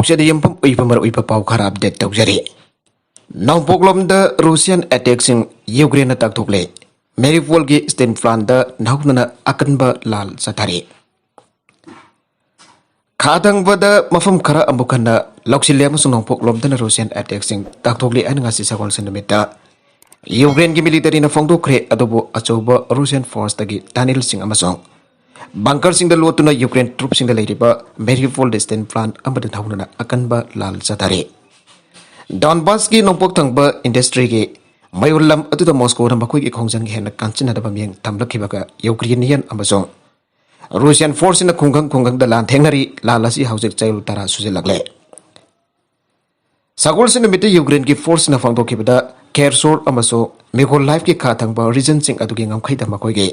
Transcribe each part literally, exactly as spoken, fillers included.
ꯁꯤꯗ ꯌꯨꯝꯐꯝ ꯑꯣꯏꯕ ꯃꯔꯨꯑꯣꯏꯕ ꯄꯥꯎ ꯈꯔ ꯑꯞꯗꯦꯠ ꯇꯧꯖꯔꯤ꯫ ꯅꯣꯡꯄꯣꯛꯂꯣꯝꯗ ꯔꯨꯁꯤꯌꯥꯟ ꯑꯦꯇꯦꯛꯁꯤꯡ ꯌꯨꯀ꯭ꯔꯦꯟꯅ ꯇꯥꯛꯊꯣꯛꯂꯦ꯫ ꯃꯦꯔꯤꯄꯣꯜꯒꯤ ꯁ꯭ꯇꯤꯜ ꯄ꯭ꯂꯥꯟꯗ ꯅꯧꯍꯧꯗꯅ ꯑꯀꯟꯕ ꯂꯥꯜ ꯆꯠꯊꯔꯤ꯫ ꯈꯥ ꯊꯪꯕꯗ ꯃꯐꯝ ꯈꯔ ꯑꯃꯨꯛ ꯍꯟꯅ ꯂꯧꯁꯤꯜꯂꯦ ꯑꯃꯁꯨꯡ ꯅꯣꯡꯄꯣꯛꯂꯣꯝꯗꯅ ꯔꯨꯁꯤꯌꯥꯟ ꯑꯦꯇꯦꯛꯁꯤꯡ ꯇꯥꯛꯊꯣꯛꯂꯤ ꯍꯥꯏꯅ ꯉꯁꯤ ꯁꯒꯣꯜꯁꯦꯟ ꯅꯨꯃꯤꯠꯇ ꯌꯨꯀ꯭ꯔꯦꯟꯒꯤ ꯃꯤꯂꯤꯇꯔꯤꯅ ꯐꯣꯡꯗꯣꯛꯈ꯭ꯔꯦ꯫ ꯑꯗꯨꯕꯨ ꯑꯆꯧꯕ ꯔꯨꯁꯤꯌꯥꯟ ꯐꯣꯔꯁꯇꯒꯤ ꯇꯅꯦꯜꯁꯤꯡ ꯑꯃꯁꯨꯡ ꯕꯪꯀꯔꯁꯤꯡꯗ ꯂꯣꯠꯇꯨꯅ ꯌꯨꯀ꯭ꯔꯦꯟ ꯇ꯭ꯔꯨꯞꯁꯤꯡꯗ ꯂꯩꯔꯤꯕ ꯃꯦꯔꯤꯄꯣꯜ ꯁ꯭ꯇꯤꯜ ꯄ꯭ꯂꯥꯟ ꯑꯃꯗ ꯅꯧꯍꯧꯗꯅ ꯑꯀꯟꯕ ꯂꯥꯜ ꯆꯠꯊꯔꯤ꯫ ꯗꯣꯟꯕꯥꯁꯀꯤ ꯅꯣꯡꯄꯣꯛ ꯊꯪꯕ ꯏꯟꯗꯁꯇ꯭ꯔꯤꯒꯤ ꯃꯌꯣꯜ ꯂꯝ ꯑꯗꯨꯗ ꯃꯣꯁꯀꯣꯅ ꯃꯈꯣꯏꯒꯤ ꯈꯣꯡꯖꯪ ꯍꯦꯟꯅ ꯀꯟꯁꯤꯟꯅꯗꯕ ꯃꯤꯠꯌꯦꯡ ꯊꯝꯂꯛꯈꯤꯕꯒ ꯌꯨꯀ꯭ꯔꯦꯅꯤꯌꯟ ꯑꯃꯁꯨꯡ ꯔꯨꯁꯤꯌꯥꯟ ꯐꯣꯔꯁꯁꯤꯅ ꯈꯨꯡꯒꯪ ꯈꯨꯡꯒꯪꯗ ꯂꯥꯟꯊꯦꯡꯅꯔꯤ꯫ ꯂꯥꯜ ꯑꯁꯤ ꯍꯧꯖꯤꯛ ꯆꯌꯣꯜ ꯇꯔꯥ ꯁꯨꯖꯤꯜꯂꯛꯂꯦ꯫ ꯁꯒꯣꯜꯁꯦꯟ ꯅꯨꯃꯤꯠꯇ ꯌꯨꯀ꯭ꯔꯦꯟꯒꯤ ꯐꯣꯔꯁꯁꯤꯅ ꯐꯣꯡꯗꯣꯛꯈꯤꯕꯗ ꯈꯦꯔꯁꯣꯔ ꯑꯃꯁꯨꯡ ꯃꯤꯀꯣꯂꯥꯏꯚꯀꯤ ꯈꯥ ꯊꯪꯕ ꯔꯤꯖꯟꯁꯤꯡ ꯑꯗꯨꯒꯤ ꯉꯝꯈꯩꯗ ꯃꯈꯣꯏꯒꯤ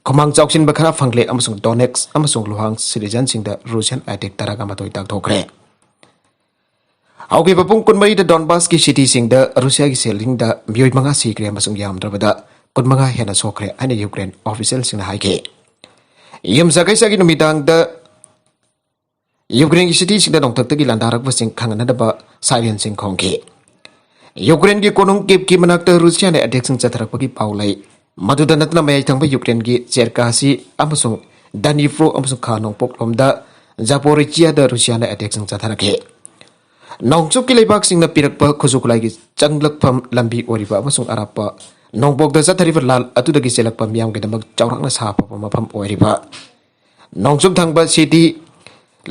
ꯈꯨꯃꯥꯡ ꯆꯥꯎꯁꯤꯟꯕ ꯈꯔ ꯐꯪꯂꯦ ꯑꯃꯁꯨꯡ ꯗꯣꯅꯦꯠꯁ ꯑꯃꯁꯨꯡ ꯂꯨꯍꯥꯟꯁ ꯔꯤꯖꯟꯁꯤꯡꯗ ꯔꯨꯁꯤꯌꯥꯟ ꯑꯦꯇꯦꯛ ꯇꯔꯥꯒ ꯃꯥꯊꯣꯏ ꯇꯥꯛꯊꯣꯛꯈ꯭ꯔꯦ꯫ ꯍꯧꯈꯤꯕ ꯄꯨꯡ ꯀꯨꯟꯃꯔꯤꯗ ꯗꯣꯟꯕꯥꯁꯀꯤ ꯁꯤꯇꯤꯁꯤꯡꯗ ꯔꯨꯁꯤꯌꯥꯒꯤ ꯁꯦꯜꯂꯤꯡꯗ ꯃꯤꯑꯣꯏ ꯃꯉꯥ ꯁꯤꯈ꯭ꯔꯦ ꯑꯃꯁꯨꯡ ꯌꯥꯝꯗ꯭ꯔꯕꯗ ꯀꯨꯟꯃꯉꯥ ꯍꯦꯟꯅ ꯁꯣꯛꯈ꯭ꯔꯦ ꯍꯥꯏꯅ ꯌꯨꯀ꯭ꯔꯦꯟ ꯑꯣꯐꯤꯁꯤꯌꯦꯜꯁꯤꯡꯅ ꯍꯥꯏꯈꯤ꯫ ꯌꯨꯝꯁꯀꯩꯁꯒꯤ ꯅꯨꯃꯤꯗꯥꯡꯗ ꯌꯨꯀ꯭ꯔꯦꯟꯒꯤ ꯁꯤꯇꯤꯁꯤꯡꯗ ꯅꯣꯡꯊꯛꯇꯒꯤ ꯂꯥꯟꯗꯥꯔꯛꯄꯁꯤꯡ ꯈꯪꯍꯟꯅꯗꯕ ꯁꯥꯏꯔꯦꯟꯁꯤꯡ ꯈꯣꯡꯈꯤ꯫ ꯌꯨꯀ꯭ꯔꯦꯟꯒꯤ ꯀꯣꯅꯨꯡ ꯀꯤꯞꯀꯤ ꯃꯅꯥꯛꯇ ꯔꯨꯁꯤꯌꯥꯅ ꯑꯦꯇꯦꯛꯁꯤꯡ ꯆꯠꯊꯔꯛꯄꯒꯤ ꯄꯥꯎ ꯂꯩ꯫ ꯃꯗꯨꯗ ꯅꯠꯇꯅ ꯃꯌꯥꯏ ꯊꯪꯕ ꯌꯨꯀ꯭ꯔꯦꯟꯒꯤ ꯆꯦꯔꯀꯥꯁꯤ ꯑꯃꯁꯨꯡ ꯗꯅꯤꯄ꯭ꯔꯣ ꯑꯃꯁꯨꯡ ꯈꯥ ꯅꯣꯡꯄꯣꯛꯂꯣꯝꯗ ꯖꯥꯄꯣꯔꯤꯆꯤꯌꯥꯗ ꯔꯨꯁꯤꯌꯥꯅ ꯑꯦꯇꯦꯛꯁꯤꯡ ꯆꯠꯊꯔꯛꯈꯤ꯫ ꯅꯣꯡꯆꯨꯞꯀꯤ ꯂꯩꯕꯥꯛꯁꯤꯡꯅ ꯄꯤꯔꯛꯄ ꯈꯨꯠꯁꯨ ꯈꯨꯠꯂꯥꯏꯒꯤ ꯆꯪꯂꯛꯐꯝ ꯂꯝꯕꯤ ꯑꯣꯏꯔꯤꯕ ꯑꯃꯁꯨꯡ ꯑꯔꯥꯞꯄ ꯅꯣꯡꯄꯣꯛꯇ ꯆꯠꯊꯔꯤꯕ ꯂꯥꯜ ꯑꯗꯨꯗꯒꯤ ꯆꯦꯜꯂꯛꯄ ꯃꯤꯌꯥꯝꯒꯤꯗꯃꯛ ꯆꯥꯎꯔꯥꯛꯅ ꯁꯥꯐꯕ ꯃꯐꯝ ꯑꯣꯏꯔꯤꯕ ꯅꯣꯡꯆꯨꯞ ꯊꯪꯕ ꯁꯤꯇꯤ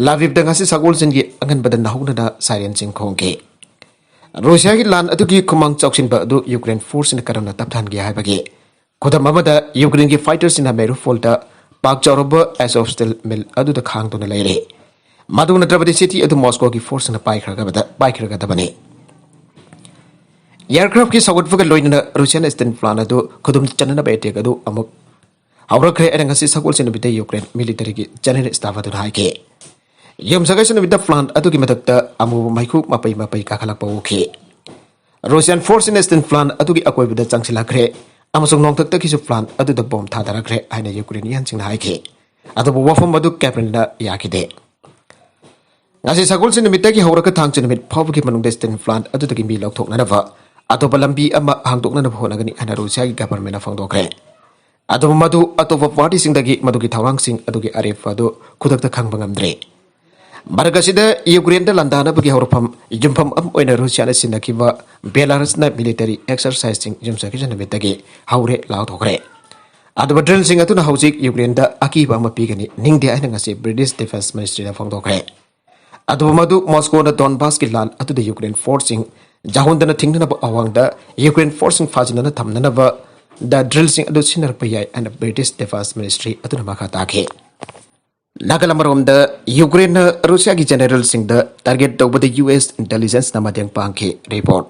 ꯂꯥꯚꯤꯞꯇ ꯉꯁꯤ ꯁꯒꯣꯜꯁꯦꯟꯒꯤ ꯑꯉꯟꯕꯗ ꯅꯧꯍꯧꯅꯅ ꯁꯥꯏꯔꯦꯟꯁꯤꯡ ꯈꯣꯡꯈꯤ꯫ ꯔꯨꯁꯤꯌꯥꯒꯤ ꯂꯥꯟ ꯑꯗꯨꯒꯤ ꯈꯨꯃꯥꯡ ꯆꯥꯎꯁꯤꯟꯕ ꯑꯗꯨ ꯌꯨꯀ꯭ꯔꯦꯟ ꯐꯣꯔꯁꯁꯤꯡꯅ ꯀꯔꯝꯅ ꯇꯞꯊꯍꯟꯒꯦ ꯍꯥꯏꯕꯒꯤ ꯈꯨꯗꯝ ꯑꯃꯗ ꯌꯨꯀ꯭ꯔꯦꯟꯒꯤ ꯐꯥꯏꯇꯔꯁꯤꯡꯅ ꯃꯦꯔꯤꯎꯄꯣꯜꯗ ꯄꯥꯛ ꯆꯥꯎꯔꯕ ꯑꯦꯖꯣꯚ ꯁ꯭ꯇꯤꯜ ꯃꯤꯜ ꯑꯗꯨꯗ ꯈꯥꯡꯗꯨꯅ ꯂꯩꯔꯤ꯫ ꯃꯗꯨ ꯅꯠꯇ꯭ꯔꯕꯗꯤ ꯁꯤꯇꯤ ꯑꯗꯨ ꯃꯣꯁꯀꯣꯒꯤ ꯐꯣꯔꯁꯁꯤꯡꯅ ꯄꯥꯏꯈ꯭ꯔꯒꯕꯗ-, ꯄꯥꯏꯈ꯭ꯔꯒꯗꯕꯅꯤ꯫ ꯑꯦꯌꯔꯀ꯭ꯔꯥꯐꯀꯤ ꯁꯧꯒꯠꯄꯒ ꯂꯣꯏꯅꯅ ꯔꯨꯁꯤꯌꯥꯟ ꯁ꯭ꯇꯤꯜ ꯄ꯭ꯂꯥꯟ ꯑꯗꯨ ꯈꯨꯗꯨꯝ ꯆꯟꯅꯅꯕ ꯑꯦꯇꯦꯛ ꯑꯗꯨ ꯑꯃꯨꯛ ꯍꯧꯔꯛꯈ꯭ꯔꯦ ꯍꯥꯏꯅ ꯉꯁꯤ ꯁꯒꯣꯜꯁꯦꯟ ꯅꯨꯃꯤꯠꯇ ꯌꯨꯀ꯭ꯔꯦꯟ ꯃꯤꯂꯤꯇꯔꯤꯒꯤ ꯖꯦꯅꯔꯦꯜ ꯁ꯭ꯇꯥꯐ ꯑꯗꯨꯅ ꯍꯥꯏꯈꯤ꯫ ꯌꯨꯝꯁꯀꯩꯁ ꯅꯨꯃꯤꯠꯇ ꯄ꯭ꯂꯥꯟ ꯑꯗꯨꯒꯤ ꯃꯊꯛꯇ ꯑꯃꯨꯕ ꯃꯩꯈꯨ ꯃꯄꯩ ꯃꯄꯩ ꯀꯥꯈꯠꯂꯛꯄ ꯎꯈꯤ꯫ ꯔꯨꯁꯤꯌꯥꯟ ꯐꯣꯔꯁꯁꯤꯡꯅ ꯁ꯭ꯇꯤꯜ ꯄ꯭ꯂꯥꯟ ꯑꯗꯨꯒꯤ ꯑꯀꯣꯏꯕꯗ ꯆꯪꯁꯤꯜꯂꯛꯈ꯭ꯔꯦ ꯑꯃꯁꯨꯡ ꯅꯣꯡꯊꯛꯇꯒꯤꯁꯨ ꯄ꯭ꯂꯥꯟ ꯑꯗꯨꯗ ꯕꯣꯝ ꯊꯥꯗꯔꯛꯈ꯭ꯔꯦ ꯍꯥꯏꯅ ꯌꯨꯀ꯭ꯔꯦꯅꯤꯌꯟꯁꯤꯡꯅ ꯍꯥꯏꯈꯤ꯫ ꯑꯗꯨꯕꯨ ꯋꯥꯐꯝ ꯑꯗꯨ ꯀ꯭ꯔꯦꯝꯂꯤꯟꯅ ꯌꯥꯈꯤꯗꯦ꯫ ꯉꯁꯤ ꯁꯒꯣꯜꯁꯦꯟ ꯅꯨꯃꯤꯠꯇꯒꯤ ꯍꯧꯔꯒ ꯊꯥꯡꯖ ꯅꯨꯃꯤꯠ ꯐꯥꯎꯕꯒꯤ ꯃꯅꯨꯡꯗ steel plant ꯑꯗꯨꯗꯒꯤ ꯃꯤ ꯂꯧꯊꯣꯛꯅꯅꯕ ꯑꯇꯣꯞꯄ ꯂꯝꯕꯤ ꯑꯃ ꯍꯥꯡꯗꯣꯛꯅꯅꯕ ꯍꯣꯠꯅꯒꯅꯤ ꯍꯥꯏꯅ ꯔꯨꯁꯤꯌꯥꯒꯤ governmentꯅ ꯐꯣꯡꯗꯣꯛꯈ꯭ꯔꯦ꯫ ꯑꯗꯨꯕꯨ ꯃꯗꯨ ꯑꯇꯣꯞꯄ partyꯁꯤꯡꯗꯒꯤ ꯃꯗꯨꯒꯤ ꯊꯧꯔꯥꯡꯁꯤꯡ ꯑꯗꯨꯒꯤ ꯑꯔꯦꯞꯄ ꯑꯗꯨ ꯈꯨꯗꯛꯇ ꯈꯪꯕ ꯉꯝꯗ꯭ꯔꯤ꯫ ꯃꯔꯛ ꯑꯁꯤꯗ ꯌꯨꯀ꯭ꯔꯦꯟꯗ ꯂꯥꯟꯗꯥꯅꯕꯒꯤ ꯍꯧꯔꯛꯐꯝ, ꯌꯨꯝꯐꯝ ꯑꯃ ꯑꯣꯏꯅ ꯔꯨꯁꯤꯌꯥꯅ ꯁꯤꯟꯅꯈꯤꯕ ꯕꯦꯂꯥꯔꯁꯅ military exerciseꯁꯤꯡ ꯌꯨꯝꯁꯀꯩꯁ ꯅꯨꯃꯤꯠꯇꯒꯤ ꯍꯧꯔꯦ ꯂꯥꯎꯊꯣꯛꯈ꯭ꯔꯦ꯫ ꯑꯗꯨꯕꯨ drillꯁꯤꯡ ꯑꯗꯨꯅ ꯍꯧꯖꯤꯛ ꯌꯨꯀ꯭ꯔꯦꯟꯗ ꯑꯀꯤꯕ ꯑꯃ ꯄꯤꯒꯅꯤ ꯅꯤꯡꯗꯦ ꯍꯥꯏꯅ ꯉꯁꯤ British Defence Ministryꯅ ꯐꯣꯡꯗꯣꯛꯈ꯭ꯔꯦ꯫ ꯑꯗꯨꯕꯨ ꯃꯗꯨ ꯃꯣꯁꯀꯣꯅ ꯗꯣꯟꯕꯥꯁꯀꯤ ꯂꯥꯟ ꯑꯗꯨꯗ ꯌꯨꯀ꯭ꯔꯦꯟ forceꯁꯤꯡ ꯌꯥꯍꯣꯟꯗꯅ ꯊꯤꯡꯅꯅꯕ ꯑꯋꯥꯡꯗ ꯌꯨꯀ꯭ꯔꯦꯟ forceꯁꯤꯡ ꯐꯥꯖꯤꯟꯅꯅ ꯊꯝꯅꯅꯕ the drillꯁꯤꯡ ꯑꯗꯨ ꯁꯤꯖꯤꯟꯅꯔꯛꯄ ꯌꯥꯏ ꯍꯥꯏꯅ British Defence Ministry ꯑꯗꯨꯅ ꯃꯈꯥ ꯇꯥꯈꯤ꯫ ꯅꯥꯀꯜ ꯑꯃꯔꯣꯝꯗ ꯌꯨꯀ꯭ꯔꯦꯟꯅ ꯔꯨꯁꯤꯌꯥꯒꯤ generalꯁꯤꯡꯗ target ꯇꯧꯕꯗ U S intelligenceꯅ ꯃꯇꯦꯡ ꯄꯥꯡꯈꯤ꯫ Report꯫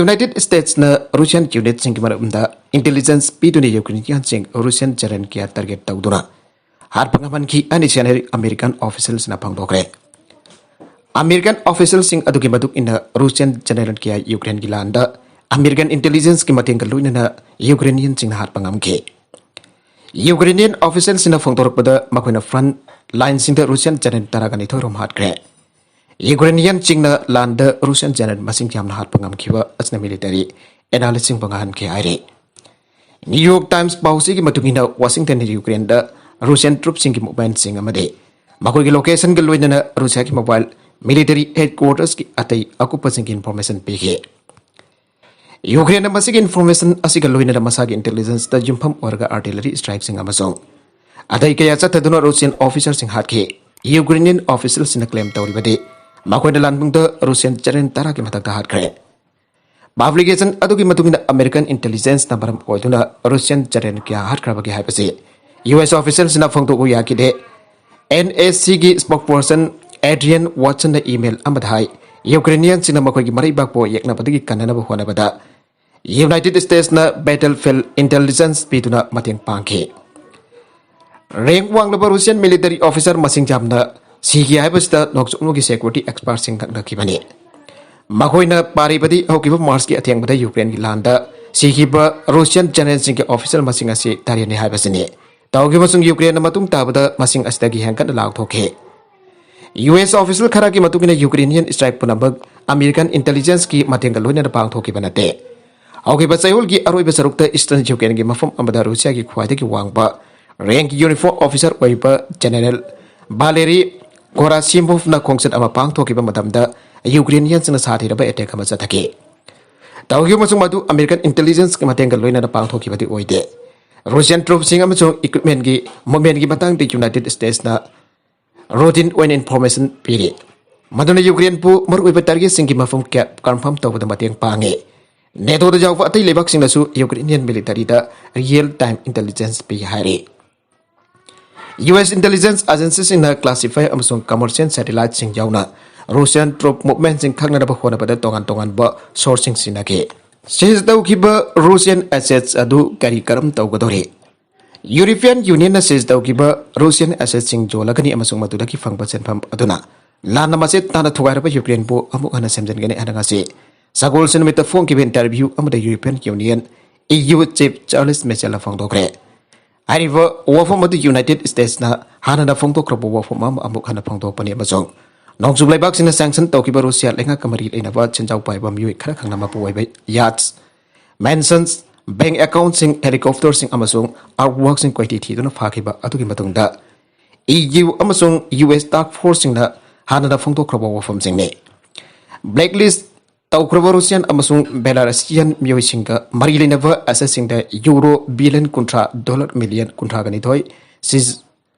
United Statesꯅ Russian unitꯁꯤꯡꯒꯤ ꯃꯔꯝꯗ intelligence ꯄꯤꯗꯨꯅ Ukrainianꯁꯤꯡ Russian general ꯀꯌꯥ target ꯇꯧꯗꯨꯅ ꯍꯥꯠꯄ ꯉꯝꯍꯟꯈꯤ ꯍꯥꯏꯅ senior American officialꯁꯤꯡꯅ ꯐꯣꯡꯗꯣꯛꯈ꯭ꯔꯦ꯫ American officialꯁꯤꯡ ꯑꯗꯨꯒꯤ ꯃꯇꯨꯡ ꯏꯟꯅ Russian general ꯀꯌꯥ Ukraineꯒꯤ ꯂꯥꯟꯗ American intelligenceꯀꯤ ꯃꯇꯦꯡꯒ ꯂꯣꯏꯅꯅ Ukrainianꯁꯤꯡꯅ ꯍꯥꯠꯄ ꯉꯝꯈꯤ꯫ Ukrainian officialꯁꯤꯡꯅ ꯐꯣꯡꯗꯣꯔꯛꯄꯗ ꯃꯈꯣꯏꯅ front lineꯁꯤꯡꯗ Russian general ꯇꯔꯥꯒ ꯅꯤꯊꯣꯏ ꯔꯣꯝ ꯍꯥꯠꯈ꯭ꯔꯦ꯫ Ukrainianꯁꯤꯡꯅ ꯂꯥꯟꯗ Russian general ꯃꯁꯤꯡ ꯌꯥꯝꯅ ꯍꯥꯠꯄ ꯉꯝꯈꯤꯕ ꯑꯁꯤꯅ military analystꯁꯤꯡꯕꯨ ꯉꯛꯍꯟꯈꯤ ꯍꯥꯏꯔꯤ꯫ New York Times ꯄꯥꯎꯆꯦꯒꯤ ꯃꯇꯨꯡ ꯏꯟꯅ Washingtonꯅ Ukraineꯗ Russian troopꯁꯤꯡꯒꯤ movementꯁꯤꯡ ꯑꯃꯗꯤ ꯃꯈꯣꯏꯒꯤ locationꯒ ꯂꯣꯏꯅꯅ Russiaꯒꯤ mobile military headquartersꯀꯤ ꯑꯇꯩ ꯑꯀꯨꯞꯄꯁꯤꯡꯒꯤ information ꯄꯤꯈꯤ꯫ Ukraineꯅ ꯃꯁꯤꯒꯤ information ꯑꯁꯤꯒ ꯂꯣꯏꯅꯅ ꯃꯁꯥꯒꯤ intelligenceꯇ ꯌꯨꯝꯐꯝ ꯑꯣꯏꯔꯒ artillery strikeꯁꯤꯡ ꯑꯃꯁꯨꯡ ꯑꯇꯩ ꯀꯌꯥ ꯆꯠꯊꯗꯨꯅ Russian officerꯁꯤꯡ ꯍꯥꯠꯈꯤ꯫ Ukrainian officialꯁꯤꯡꯅ claim ꯇꯧꯔꯤꯕꯗꯤ ꯃꯈꯣꯏꯅ ꯂꯥꯟꯕꯨꯡꯗ Russian general ꯇꯔꯥꯒꯤ ꯃꯊꯛꯇ ꯍꯥꯠꯈ꯭ꯔꯦ꯫ Publication ꯑꯗꯨꯒꯤ ꯃꯇꯨꯡ ꯏꯟꯅ American intelligenceꯅ ꯃꯔꯝ ꯑꯣꯏꯗꯨꯅ Russian general ꯀꯌꯥ ꯍꯥꯠꯈ꯭ꯔꯕꯒꯦ ꯍꯥꯏꯕꯁꯤ U S officialꯁꯤꯡꯅ ꯐꯣꯡꯗꯣꯛꯄ ꯌꯥꯈꯤꯗꯦ꯫ NSCꯒꯤ spokesperson Adrian Watsonꯅ email ꯑꯃꯗ ꯍꯥꯏ, Ukrainianꯁꯤꯡꯅ ꯃꯈꯣꯏꯒꯤ ꯃꯔꯩꯕꯥꯛꯄꯨ ꯌꯦꯛꯅꯕꯗꯒꯤ ꯀꯟꯅꯅꯕ ꯍꯣꯠꯅꯕꯗ United Statesꯅ battlefield intelligence ꯄꯤꯗꯨꯅ ꯃꯇꯦꯡ ꯄꯥꯡꯈꯤ꯫ Rank ꯋꯥꯡꯂꯕ Russian military officer ꯃꯁꯤꯡ ꯌꯥꯝꯅ ꯁꯤꯈꯤ ꯍꯥꯏꯕꯁꯤꯗ ꯅꯣꯛꯆꯣꯛꯅꯨꯒꯤ security expertꯁꯤꯡ ꯉꯛꯅꯈꯤꯕꯅꯤ꯫ ꯃꯈꯣꯏꯅ ꯄꯥꯔꯤꯕꯗꯤ ꯍꯧꯈꯤꯕ Marchꯀꯤ ꯑꯊꯦꯡꯕꯗ Ukraineꯒꯤ ꯂꯥꯟꯗ ꯁꯤꯈꯤꯕ Russian generalꯁꯤꯡꯒꯤ officer ꯃꯁꯤꯡ ꯑꯁꯤ ꯇꯔꯦꯠꯅꯤ ꯍꯥꯏꯕꯁꯤꯅꯤ꯫ ꯇꯧꯈꯤꯕꯁꯨꯡ Ukraineꯅ ꯃꯇꯨꯡ ꯇꯥꯕꯗ ꯃꯁꯤꯡ ꯑꯁꯤꯗꯒꯤ ꯍꯦꯟꯒꯠꯅ ꯂꯥꯎꯊꯣꯛꯈꯤ꯫ ꯌꯨ ꯑꯦꯁ official ꯈꯔꯒꯤ ꯃꯇꯨꯡ ꯏꯟꯅ Ukrainian strike ꯄꯨꯝꯅꯃꯛ American intelligenceꯀꯤ ꯃꯇꯦꯡꯒ ꯂꯣꯏꯅꯅ ꯄꯥꯡꯊꯣꯛꯈꯤꯕ ꯅꯠꯇꯦ꯫ ꯍꯧꯈꯤꯕ ꯆꯌꯣꯜꯒꯤ ꯑꯔꯣꯏꯕ ꯁꯔꯨꯛꯇ Eastern Ukraineꯒꯤ ꯃꯐꯝ ꯑꯃꯗ Russiaꯒꯤ ꯈ꯭ꯋꯥꯏꯗꯒꯤ ꯋꯥꯡꯕ rank uniform officer ꯑꯣꯏꯕ General Valery Gerasimovꯅ ꯈꯣꯡꯆꯠ ꯑꯃ ꯄꯥꯡꯊꯣꯛꯈꯤꯕ ꯃꯇꯝꯗ Ukrainianꯁꯤꯡꯅ ꯁꯥꯊꯤꯔꯕ attack ꯑꯃ ꯆꯠꯊꯈꯤ꯫ ꯇꯧꯈꯤꯕ ꯑꯃꯁꯨꯡ ꯃꯗꯨ American intelligenceꯀꯤ ꯃꯇꯦꯡꯒ ꯂꯣꯏꯅꯅ ꯄꯥꯡꯊꯣꯛꯈꯤꯕꯗꯤ ꯑꯣꯏꯗꯦ꯫ Russian troopꯁꯤꯡ ꯑꯃꯁꯨꯡ equipmentꯀꯤ movementꯀꯤ ꯃꯇꯥꯡꯗ United Statesꯅ routine ꯑꯣꯏꯅ information ꯄꯤꯔꯤ, ꯃꯗꯨꯅ Ukraineꯕꯨ ꯃꯔꯨꯑꯣꯏꯕ targetꯁꯤꯡꯒꯤ ꯃꯐꯝ ꯀꯌꯥ confirm ꯇꯧꯕꯗ ꯃꯇꯦꯡ ꯄꯥꯡꯉꯤ꯫ NATOꯗ ꯌꯥꯎꯕ ꯑꯇꯩ ꯂꯩꯕꯥꯛꯁꯤꯡꯅꯁꯨ Ukrainian militaryꯗ real time intelligence ꯄꯤ ꯍꯥꯏꯔꯤ꯫ ꯌꯨ ꯑꯦꯁ intelligence agencyꯁꯤꯡꯅ classified ꯑꯃꯁꯨꯡ commercial satelliteꯁꯤꯡ ꯌꯥꯎꯅ Russian troop movementꯁꯤꯡ ꯈꯪꯅꯅꯕ ꯍꯣꯠꯅꯕꯗ ꯇꯣꯉꯥꯟ ꯇꯣꯉꯥꯟꯕ sourceꯁꯤꯡ ꯁꯤꯖꯤꯟꯅꯈꯤ꯫ Seize ꯇꯧꯈꯤꯕ Russian assets ꯑꯗꯨ ꯀꯔꯤ ꯀꯔꯝ ꯇꯧꯒꯗꯧꯔꯤ? European Unionꯅ seize ꯇꯧꯈꯤꯕ Russian assetsꯁꯤꯡ ꯌꯣꯜꯂꯒꯅꯤ ꯑꯃꯁꯨꯡ ꯃꯗꯨꯗꯒꯤ ꯐꯪꯕ ꯁꯦꯟꯐꯝ ꯑꯗꯨꯅ ꯂꯥꯟꯅ ꯃꯆꯦꯠ ꯇꯥꯅ ꯊꯨꯒꯥꯏꯔꯕ Ukraineꯕꯨ ꯑꯃꯨꯛ ꯍꯟꯅ ꯁꯦꯝꯖꯤꯟꯒꯅꯤ ꯍꯥꯏꯅ ꯉꯁꯤ ꯁꯒꯣꯜꯁꯦꯟ ꯅꯨꯃꯤꯠꯇ ꯐꯣꯡꯈꯤꯕ interview ꯑꯃꯗ European Union E U chief Charles Michelꯅ ꯐꯣꯡꯗꯣꯛꯈ꯭ꯔꯦ꯫ ꯍꯥꯏꯔꯤꯕ ꯋꯥꯐꯝ ꯑꯗꯨ United Statesꯅ ꯍꯥꯟꯅꯅ ꯐꯣꯡꯗꯣꯛꯈ꯭ꯔꯕ ꯋꯥꯐꯝ ꯑꯃ ꯑꯃꯨꯛ ꯍꯟꯅ ꯐꯣꯡꯗꯣꯛꯄꯅꯤ ꯑꯃꯁꯨꯡ ꯅꯣꯡꯆꯨꯞ ꯂꯩꯕꯥꯛꯁꯤꯡꯅ sanction ꯇꯧꯈꯤꯕ Russiaꯒ ꯃꯔꯤ ꯂꯩꯅꯕ ꯁꯦꯟꯖꯥꯎ ꯄꯥꯏꯕ ꯃꯤꯑꯣꯏ ꯈꯔ ꯈꯪꯅ ꯃꯄꯨ ꯑꯣꯏꯕ yachts, mansions, bank accountꯁꯤꯡ, helicopterꯁꯤꯡ ꯑꯃꯁꯨꯡ artworkꯁꯤꯡ ꯀꯣꯏꯊꯤ ꯊꯤꯗꯨꯅ ꯐꯥꯈꯤꯕ ꯑꯗꯨꯒꯤ ꯃꯇꯨꯡꯗ E U ꯑꯃꯁꯨꯡ U S task forceꯁꯤꯡꯅ ꯍꯥꯟꯅꯅ ꯐꯣꯡꯗꯣꯛꯈ꯭ꯔꯕ ꯋꯥꯐꯝꯁꯤꯡꯅꯤ꯫ Blacklist ꯇꯧꯈ꯭ꯔꯕ Russian ꯑꯃꯁꯨꯡ Belarusian ꯃꯤꯑꯣꯏꯁꯤꯡꯒ ꯃꯔꯤ ꯂꯩꯅꯕ assetsꯁꯤꯡꯗ euro billion ꯀꯨꯟꯊ꯭ꯔꯥ, dollar million ꯀꯨꯟꯊ꯭ꯔꯥꯒ ꯅꯤꯊꯣꯏ seize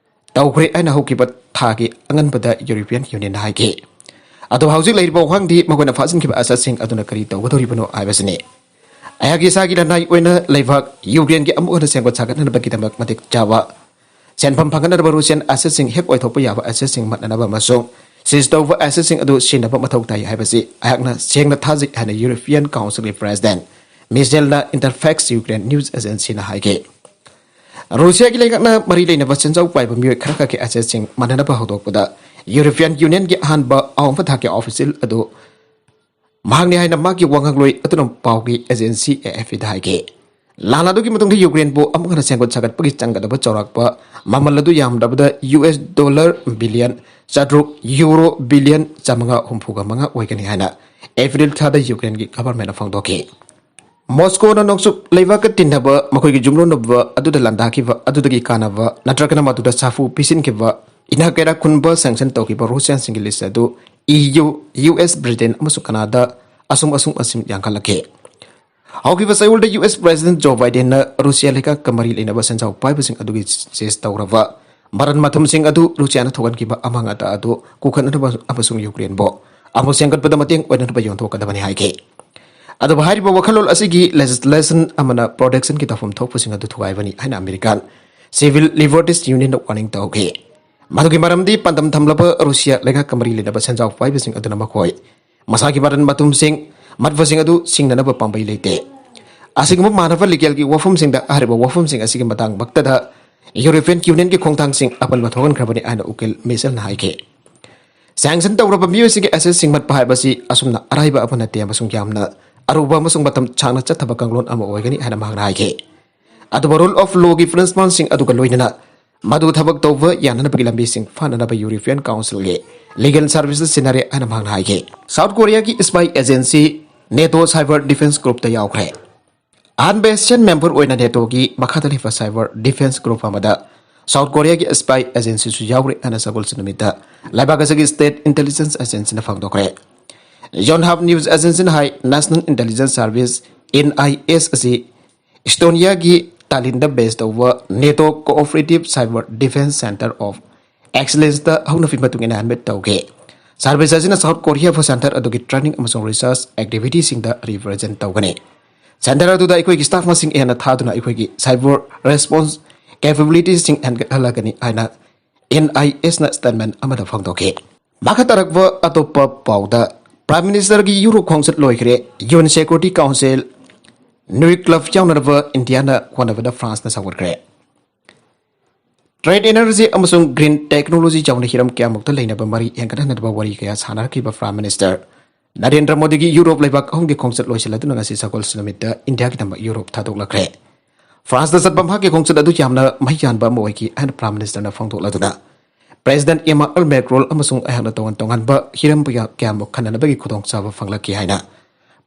ꯇꯧꯈ꯭ꯔꯦ ꯍꯥꯏꯅ ꯍꯧꯈꯤꯕ ꯊꯥꯒꯤ ꯑꯉꯟꯕꯗ European Unionꯅ ꯍꯥꯏꯈꯤ꯫ ꯑꯗꯣ ꯍꯧꯖꯤꯛ ꯂꯩꯔꯤꯕ ꯋꯥꯍꯪꯗꯤ ꯃꯈꯣꯏꯅ ꯐꯥꯖꯤꯟꯈꯤꯕ assetsꯁꯤꯡ ꯑꯗꯨꯅ ꯀꯔꯤ ꯇꯧꯒꯗꯧꯔꯤꯕꯅꯣ ꯍꯥꯏꯕꯁꯤꯅꯤ꯫ ꯑꯩꯍꯥꯛꯀꯤ ꯏꯁꯥꯒꯤ ꯂꯅꯥꯏ ꯑꯣꯏꯅ ꯂꯩꯕꯥꯛ Ukraineꯒꯤ ꯑꯃꯨꯛ ꯍꯟꯅ ꯁꯦꯝꯒꯠ ꯁꯥꯒꯠꯅꯅꯕꯒꯤꯗꯃꯛ ꯃꯇꯤꯛ ꯆꯥꯕ ꯁꯦꯟꯐꯝ ꯐꯪꯍꯟꯅꯕ Russian assetsꯁꯤꯡ ꯍꯦꯛ ꯑꯣꯏꯊꯣꯛꯄ ꯌꯥꯕ assetsꯁꯤꯡ ꯃꯠꯅꯅꯕ ꯑꯃꯁꯨꯡ seize ꯇꯧꯕ assetsꯁꯤꯡ ꯑꯗꯨ ꯁꯤꯟꯅꯕ ꯃꯊꯧ ꯇꯥꯏ ꯍꯥꯏꯕꯁꯤ ꯑꯩꯍꯥꯛꯅ ꯁꯦꯡꯅ ꯊꯥꯖꯩ ꯍꯥꯏꯅ European Councilꯒꯤ President Michelꯅ Interfax Ukraine news agencyꯅ ꯍꯥꯏꯈꯤ꯫ Russiaꯒꯤ ꯂꯩꯉꯥꯛꯅ ꯃꯔꯤ ꯂꯩꯅꯕ ꯁꯦꯟꯖꯥꯎ ꯄꯥꯏꯕ ꯃꯤꯑꯣꯏ ꯈꯔꯈꯛꯀꯤ assetsꯁꯤꯡ ꯃꯥꯟꯅꯅꯕ ꯍꯧꯗꯣꯛꯄꯗ European Unionꯒꯤ ꯑꯍꯥꯟꯕ ꯑꯋꯥꯡꯕ ꯊꯥꯛꯀꯤ official ꯑꯗꯨ ꯃꯍꯥꯛꯅꯤ ꯍꯥꯏꯅ ꯃꯍꯥꯛꯀꯤ ꯋꯥꯉꯥꯡꯂꯣꯏ ꯑꯗꯨꯅ ꯄꯥꯎꯒꯤ agency AFPꯗ ꯍꯥꯏꯈꯤ꯫ ꯂꯥꯟ ꯑꯗꯨꯒꯤ ꯃꯇꯨꯡꯗ ꯌꯨꯀ꯭ꯔꯦꯟꯕꯨ ꯑꯃꯨꯛ ꯍꯟꯅ ꯁꯦꯝꯒꯠ ꯁꯥꯒꯠꯄꯒꯤ ꯆꯪꯒꯗꯕ ꯆꯥꯎꯔꯥꯛꯄ ꯃꯃꯜ ꯑꯗꯨ ꯌꯥꯝꯗ꯭ꯔꯕꯗ ꯌꯨ ꯑꯦꯁ ꯗꯣꯂꯔ ꯕꯤꯂꯤꯌꯟ ꯆꯥꯇ꯭ꯔꯨꯛ, ꯌꯨꯔꯣ ꯕꯤꯂꯤꯌꯟ ꯆꯥꯃꯉꯥ ꯍꯨꯝꯐꯨꯒ ꯃꯉꯥ ꯑꯣꯏꯒꯅꯤ ꯍꯥꯏꯅ ꯑꯦꯄ꯭ꯔꯤꯜ ꯊꯥꯗ ꯌꯨꯀ꯭ꯔꯦꯟꯒꯤ ꯒꯚꯔꯟꯃꯦꯟꯠꯅ ꯐꯣꯡꯗꯣꯛꯈꯤ꯫ ꯃꯣꯁꯀꯣꯅ ꯅꯣꯡꯆꯨꯞ ꯂꯩꯕꯥꯛꯀ ꯇꯤꯟꯅꯕ ꯃꯈꯣꯏꯒꯤ ꯌꯨꯝꯂꯣꯟꯅꯕ ꯑꯗꯨꯗ ꯂꯥꯟꯗꯥꯈꯤꯕ ꯑꯗꯨꯗꯒꯤ ꯀꯥꯟꯅꯕ ꯅꯠꯇ꯭ꯔꯒꯅ ꯃꯗꯨꯗ ꯁꯥꯐꯨ ꯄꯤꯁꯤꯟꯈꯤꯕ ꯏꯅꯥꯛ ꯀꯩꯔꯥꯛ ꯈꯨꯟꯕ ꯁꯦꯡꯁꯟ ꯇꯧꯈꯤꯕ ꯔꯨꯁꯤꯌꯥꯟꯁꯤꯡꯒꯤ ꯂꯤꯁ ꯑꯗꯨ E U, U S, Britain ꯑꯃꯁꯨꯡ ꯀꯅꯥꯗꯥ ꯑꯁꯨꯝ ꯑꯁꯨꯝ ꯑꯁꯨꯝ ꯌꯥꯡꯈꯠꯂꯛꯈꯤ꯫ ꯍꯧꯈꯤꯕ ꯆꯌꯣꯜꯗ ꯌꯨ ꯑꯦꯁ ꯄ꯭ꯔꯦꯁꯤꯗꯦꯟꯠ ꯖꯣ ꯕꯥꯏꯗꯦꯟꯅ ꯔꯨꯁꯤꯌꯥ ꯂꯩꯉꯥꯛꯀ ꯃꯔꯤ ꯂꯩꯅꯕ ꯁꯦꯟꯖꯥꯎ ꯄꯥꯏꯕꯁꯤꯡ ꯑꯗꯨꯒꯤ ꯁꯤꯖ ꯇꯧꯔꯕ ꯃꯔꯟ ꯃꯊꯨꯝꯁꯤꯡ ꯑꯗꯨ ꯔꯨꯁꯤꯌꯥꯅ ꯊꯣꯛꯍꯟꯈꯤꯕ ꯑꯃꯥꯡ ꯑꯇꯥ ꯑꯗꯨ ꯀꯣꯛꯍꯟꯅꯕ ꯑꯃꯁꯨꯡ ꯌꯨꯀ꯭ꯔꯦꯟꯕꯨ ꯑꯃꯨꯛ ꯁꯦꯝꯒꯠꯄꯗ ꯃꯇꯦꯡ ꯑꯣꯏꯅꯅꯕ ꯌꯣꯟꯊꯣꯛꯀꯗꯕꯅꯤ ꯍꯥꯏꯈꯤ꯫ ꯑꯗꯨꯕꯨ ꯍꯥꯏꯔꯤꯕ ꯋꯥꯈꯜꯂꯣꯟ ꯑꯁꯤꯒꯤ ꯂꯦꯖꯤꯁꯂꯦꯁꯟ ꯑꯃꯅ ꯄ꯭ꯔꯣꯇꯦꯛꯁꯟꯒꯤ ꯇꯧꯐꯝ ꯊꯣꯛꯄꯁꯤꯡ ꯑꯗꯨ ꯊꯨꯒꯥꯏꯕꯅꯤ ꯍꯥꯏꯅ ꯑꯃꯦꯔꯤꯀꯥꯟ ꯁꯤꯚꯤꯜ ꯂꯤꯕꯔꯇꯤꯁ ꯌꯨꯅꯤꯌꯟꯅ ꯋꯥꯔꯅꯤꯡ ꯇꯧꯈꯤ꯫ ꯃꯗꯨꯒꯤ ꯃꯔꯝꯗꯤ ꯄꯥꯟꯗꯝ ꯊꯝꯂꯕ ꯔꯨꯁꯤꯌꯥ ꯂꯩꯉꯥꯛꯀ ꯃꯔꯤ ꯂꯩꯅꯕ ꯁꯦꯟꯖꯥꯎ ꯄꯥꯏꯕꯁꯤꯡ ꯑꯗꯨꯅ ꯃꯈꯣꯏ ꯃꯁꯥꯒꯤ ꯃꯔꯟ ꯃꯊꯨꯝꯁꯤꯡ ꯃꯠꯄꯁꯤꯡ ꯑꯗꯨ ꯁꯤꯡꯅꯅꯕ ꯄꯥꯝꯕꯩ ꯂꯩꯇꯦ꯫ ꯑꯁꯤꯒꯨꯝꯕ ꯃꯥꯟꯅꯕ ꯂꯤꯒꯦꯜꯒꯤ ꯋꯥꯐꯝꯁꯤꯡꯗ ꯍꯥꯏꯔꯤꯕ ꯋꯥꯐꯝꯁꯤꯡ ꯑꯁꯤꯒꯤ ꯃꯇꯥꯡꯃꯛꯇꯗ ꯌꯨꯔꯣꯄꯤꯌꯟ ꯌꯨꯅꯤꯌꯟꯒꯤ ꯈꯣꯡꯊꯥꯡꯁꯤꯡ ꯑꯄꯟꯕ ꯊꯣꯛꯍꯟꯈ꯭ꯔꯕꯅꯤ ꯍꯥꯏꯅ ꯎꯀꯤꯜ ꯃꯤꯆꯦꯜꯅ ꯍꯥꯏꯈꯤ꯫ ꯁꯦꯡꯁꯟ ꯇꯧꯔꯕ ꯃꯤꯑꯣꯏꯁꯤꯡꯒꯤ ꯑꯦꯁꯦꯠꯁꯤꯡ ꯃꯠꯄ ꯍꯥꯏꯕꯁꯤ ꯑꯁꯨꯝꯅ ꯑꯔꯥꯏꯕ ꯑꯃ ꯅꯠꯇꯦ ꯑꯃꯁꯨꯡ ꯌꯥꯝꯅ ꯑꯔꯨꯕ ꯑꯃꯁꯨꯡ ꯃꯇꯝ ꯁꯥꯡꯅ ꯆꯠꯊꯕ ꯀꯥꯡꯂꯣꯟ ꯑꯃ ꯑꯣꯏꯒꯅꯤ ꯍꯥꯏꯅ ꯃꯍꯥꯛꯅ ꯍꯥꯏꯈꯤ꯫ ꯑꯗꯨꯕꯨ ꯔꯨꯜ ꯑꯣꯐ ꯂꯣꯒꯤ ꯄ꯭ꯔꯤꯟꯁꯤꯄꯜꯁꯤꯡ ꯑꯗꯨꯒ ꯂꯣꯏꯅꯅ ꯃꯗꯨ ꯊꯕꯛ ꯇꯧꯕ ꯌꯥꯅꯅꯕꯒꯤ ꯂꯝꯕꯤꯁꯤꯡ ꯐꯥꯅꯅꯕ ꯌꯨꯔꯣꯄꯤꯌꯟ ꯀꯥꯎꯟꯁꯤꯜꯒꯤ ꯂꯤꯒꯦꯜ ꯁꯔꯚꯤꯁꯦꯁ ꯁꯤꯖꯤꯟꯅꯔꯦ ꯍꯥꯏꯅ ꯃꯍꯥꯛꯅ ꯍꯥꯏꯈꯤ꯫ ꯁꯥꯎꯠ ꯀꯣꯔꯤꯌꯥꯒꯤ spy agency NATO cyber defence ꯒ꯭ꯔꯨꯞꯇ ꯌꯥꯎꯈ꯭ꯔꯦ꯫ ꯑꯍꯥꯟꯕ ꯑꯦꯁꯤꯌꯟ ꯃꯦꯝꯕꯔ ꯑꯣꯏꯅ ꯅꯦꯇꯣꯒꯤ ꯃꯈꯥꯗ ꯂꯩꯕ ꯁꯥꯏꯕꯔ ꯗꯤꯐꯦꯟꯁ ꯒ꯭ꯔꯨꯞ ꯑꯃꯗ ꯁꯥꯎꯠ ꯀꯣꯔꯤꯌꯥꯒꯤ ꯁ꯭ꯄꯥꯏ ꯑꯦꯖꯦꯟꯁꯤꯁꯨ ꯌꯥꯎꯔꯦ ꯍꯥꯏꯅ ꯁꯒꯣꯜꯁꯦꯟ ꯅꯨꯃꯤꯠꯇ ꯂꯩꯕꯥꯛ ꯑꯁꯤꯒꯤ ꯁ꯭ꯇꯦꯠ ꯏꯟꯇꯦꯂꯤꯖꯦꯟꯁ ꯑꯦꯖꯦꯟꯁꯤꯅ ꯐꯣꯡꯗꯣꯛꯈ꯭ꯔꯦ꯫ ꯌꯣꯟꯍꯥꯞ ꯅ꯭ꯌꯨꯁ ꯑꯦꯖꯦꯟꯁꯤꯅ ꯍꯥꯏ, national intelligence service, N I S, ꯑꯁꯤ ꯏꯁꯇꯣꯅꯤꯌꯥꯒꯤ ꯇꯥꯂꯤꯟꯗ ꯕꯦꯁ ꯇꯧꯕ NATO cooperative cyber defence centre of ꯑꯦꯛꯁꯤꯂꯦꯟꯁꯇ ꯍꯧꯅꯕꯤ ꯃꯇꯨꯡ ꯏꯟꯅ ꯍꯦꯟꯃꯤꯠ ꯇꯧꯈꯤ꯫ ꯁꯥꯔꯚꯤꯁ ꯑꯁꯤꯅ ꯁꯥꯎꯠ ꯀꯣꯔꯤꯌꯥꯕꯨ ꯁꯦꯟꯇꯔ ꯑꯗꯨꯒꯤ ꯇ꯭ꯔꯦꯅꯤꯡ ꯑꯃꯁꯨꯡ ꯔꯤꯁꯔꯆ ꯑꯦꯛꯇꯤꯚꯤꯇꯤꯁꯤꯡꯗ ꯔꯤꯄ꯭ꯔꯖꯦꯟꯠ ꯇꯧꯒꯅꯤ꯫ ꯁꯦꯟꯇꯔ ꯑꯗꯨꯗ ꯑꯩꯈꯣꯏꯒꯤ ꯁ꯭ꯇꯥꯐ ꯃꯁꯤꯡ ꯍꯦꯟꯅ ꯊꯥꯗꯨꯅ ꯑꯩꯈꯣꯏꯒꯤ ꯁꯥꯏꯕꯔ ꯔꯦꯁꯄꯣꯟꯁ ꯀꯦꯄꯦꯕꯤꯂꯤꯇꯤꯁꯤꯡ ꯍꯦꯟꯒꯠꯍꯜꯂꯒꯅꯤ ꯍꯥꯏꯅ ꯑꯦꯟ ꯑꯥꯏ ꯑꯦꯁꯅ ꯁ꯭ꯇꯦꯠꯃꯦꯟ ꯑꯃꯗ ꯐꯣꯡꯗꯣꯛꯈꯤ꯫ ꯃꯈꯥ ꯇꯥꯔꯛꯄ ꯑꯇꯣꯞꯄ ꯄꯥꯎꯗ, ꯄ꯭ꯔꯥꯏꯝ ꯃꯤꯅꯤꯁꯇꯔꯒꯤ ꯌꯨꯔꯣꯞ ꯈꯣꯡꯆꯠ ꯂꯣꯏꯈ꯭ꯔꯦ, U N security council new club ꯌꯥꯎꯅꯅꯕ ꯏꯟꯗꯤꯌꯥꯅ ꯍꯣꯠꯅꯕꯗ ꯐ꯭ꯔꯥꯟꯁꯅ ꯁꯧꯒꯠꯈ꯭ꯔꯦ꯫ ꯇ꯭ꯔꯦꯟ ꯑꯦꯅꯔꯖꯤ ꯑꯃꯁꯨꯡ ꯒ꯭ꯔꯤꯟ ꯇꯦꯛꯅꯣꯂꯣꯖꯤ ꯌꯥꯎꯅ ꯍꯤꯔꯝ ꯀꯌꯥꯃꯨꯛꯇ ꯂꯩꯅꯕ ꯃꯔꯤ ꯍꯦꯟꯒꯠꯍꯟꯅꯕ ꯋꯥꯔꯤ ꯀꯌꯥ ꯁꯥꯟꯅꯔꯛꯈꯤꯕ ꯄ꯭ꯔꯥꯏꯝ ꯃꯤꯅꯤꯁꯇꯔ ꯅꯔꯦꯟꯗ꯭ꯔ ꯃꯣꯗꯤꯒꯤ ꯌꯨꯔꯣꯞ ꯂꯩꯕꯥꯛ ꯑꯍꯨꯝꯒꯤ ꯈꯣꯡꯆꯠ ꯂꯣꯏꯁꯤꯜꯂꯗꯨꯅ ꯉꯁꯤ ꯁꯒꯣꯜꯁꯦꯜ ꯅꯨꯃꯤꯠꯇ ꯏꯟꯗꯤꯌꯥꯒꯤꯗꯃꯛ ꯌꯨꯔꯣꯞ ꯊꯥꯗꯣꯛꯂꯛꯈ꯭ꯔꯦ꯫ ꯐ꯭ꯔꯥꯟꯁꯇ ꯆꯠꯄ ꯃꯍꯥꯛꯀꯤ ꯈꯣꯡꯆꯠ ꯑꯗꯨ ꯌꯥꯝꯅ ꯃꯍꯩ ꯌꯥꯟꯕ ꯑꯃ ꯑꯣꯏꯈꯤ ꯍꯥꯏꯅ Prime Ministerꯅ ꯐꯣꯡꯗꯣꯛꯂꯗꯨꯅ, President Emmanuel Macron ꯑꯃꯁꯨꯡ ꯑꯩꯍꯥꯛꯅ ꯇꯣꯉꯥꯟ ꯇꯣꯉꯥꯟꯕ ꯍꯤꯔꯝ ꯀꯌꯥ-, ꯀꯌꯥꯃꯨꯛ ꯈꯟꯅꯅꯕꯒꯤ ꯈꯨꯗꯣꯡꯆꯥꯕ ꯐꯪꯂꯛꯈꯤ ꯍꯥꯏꯅ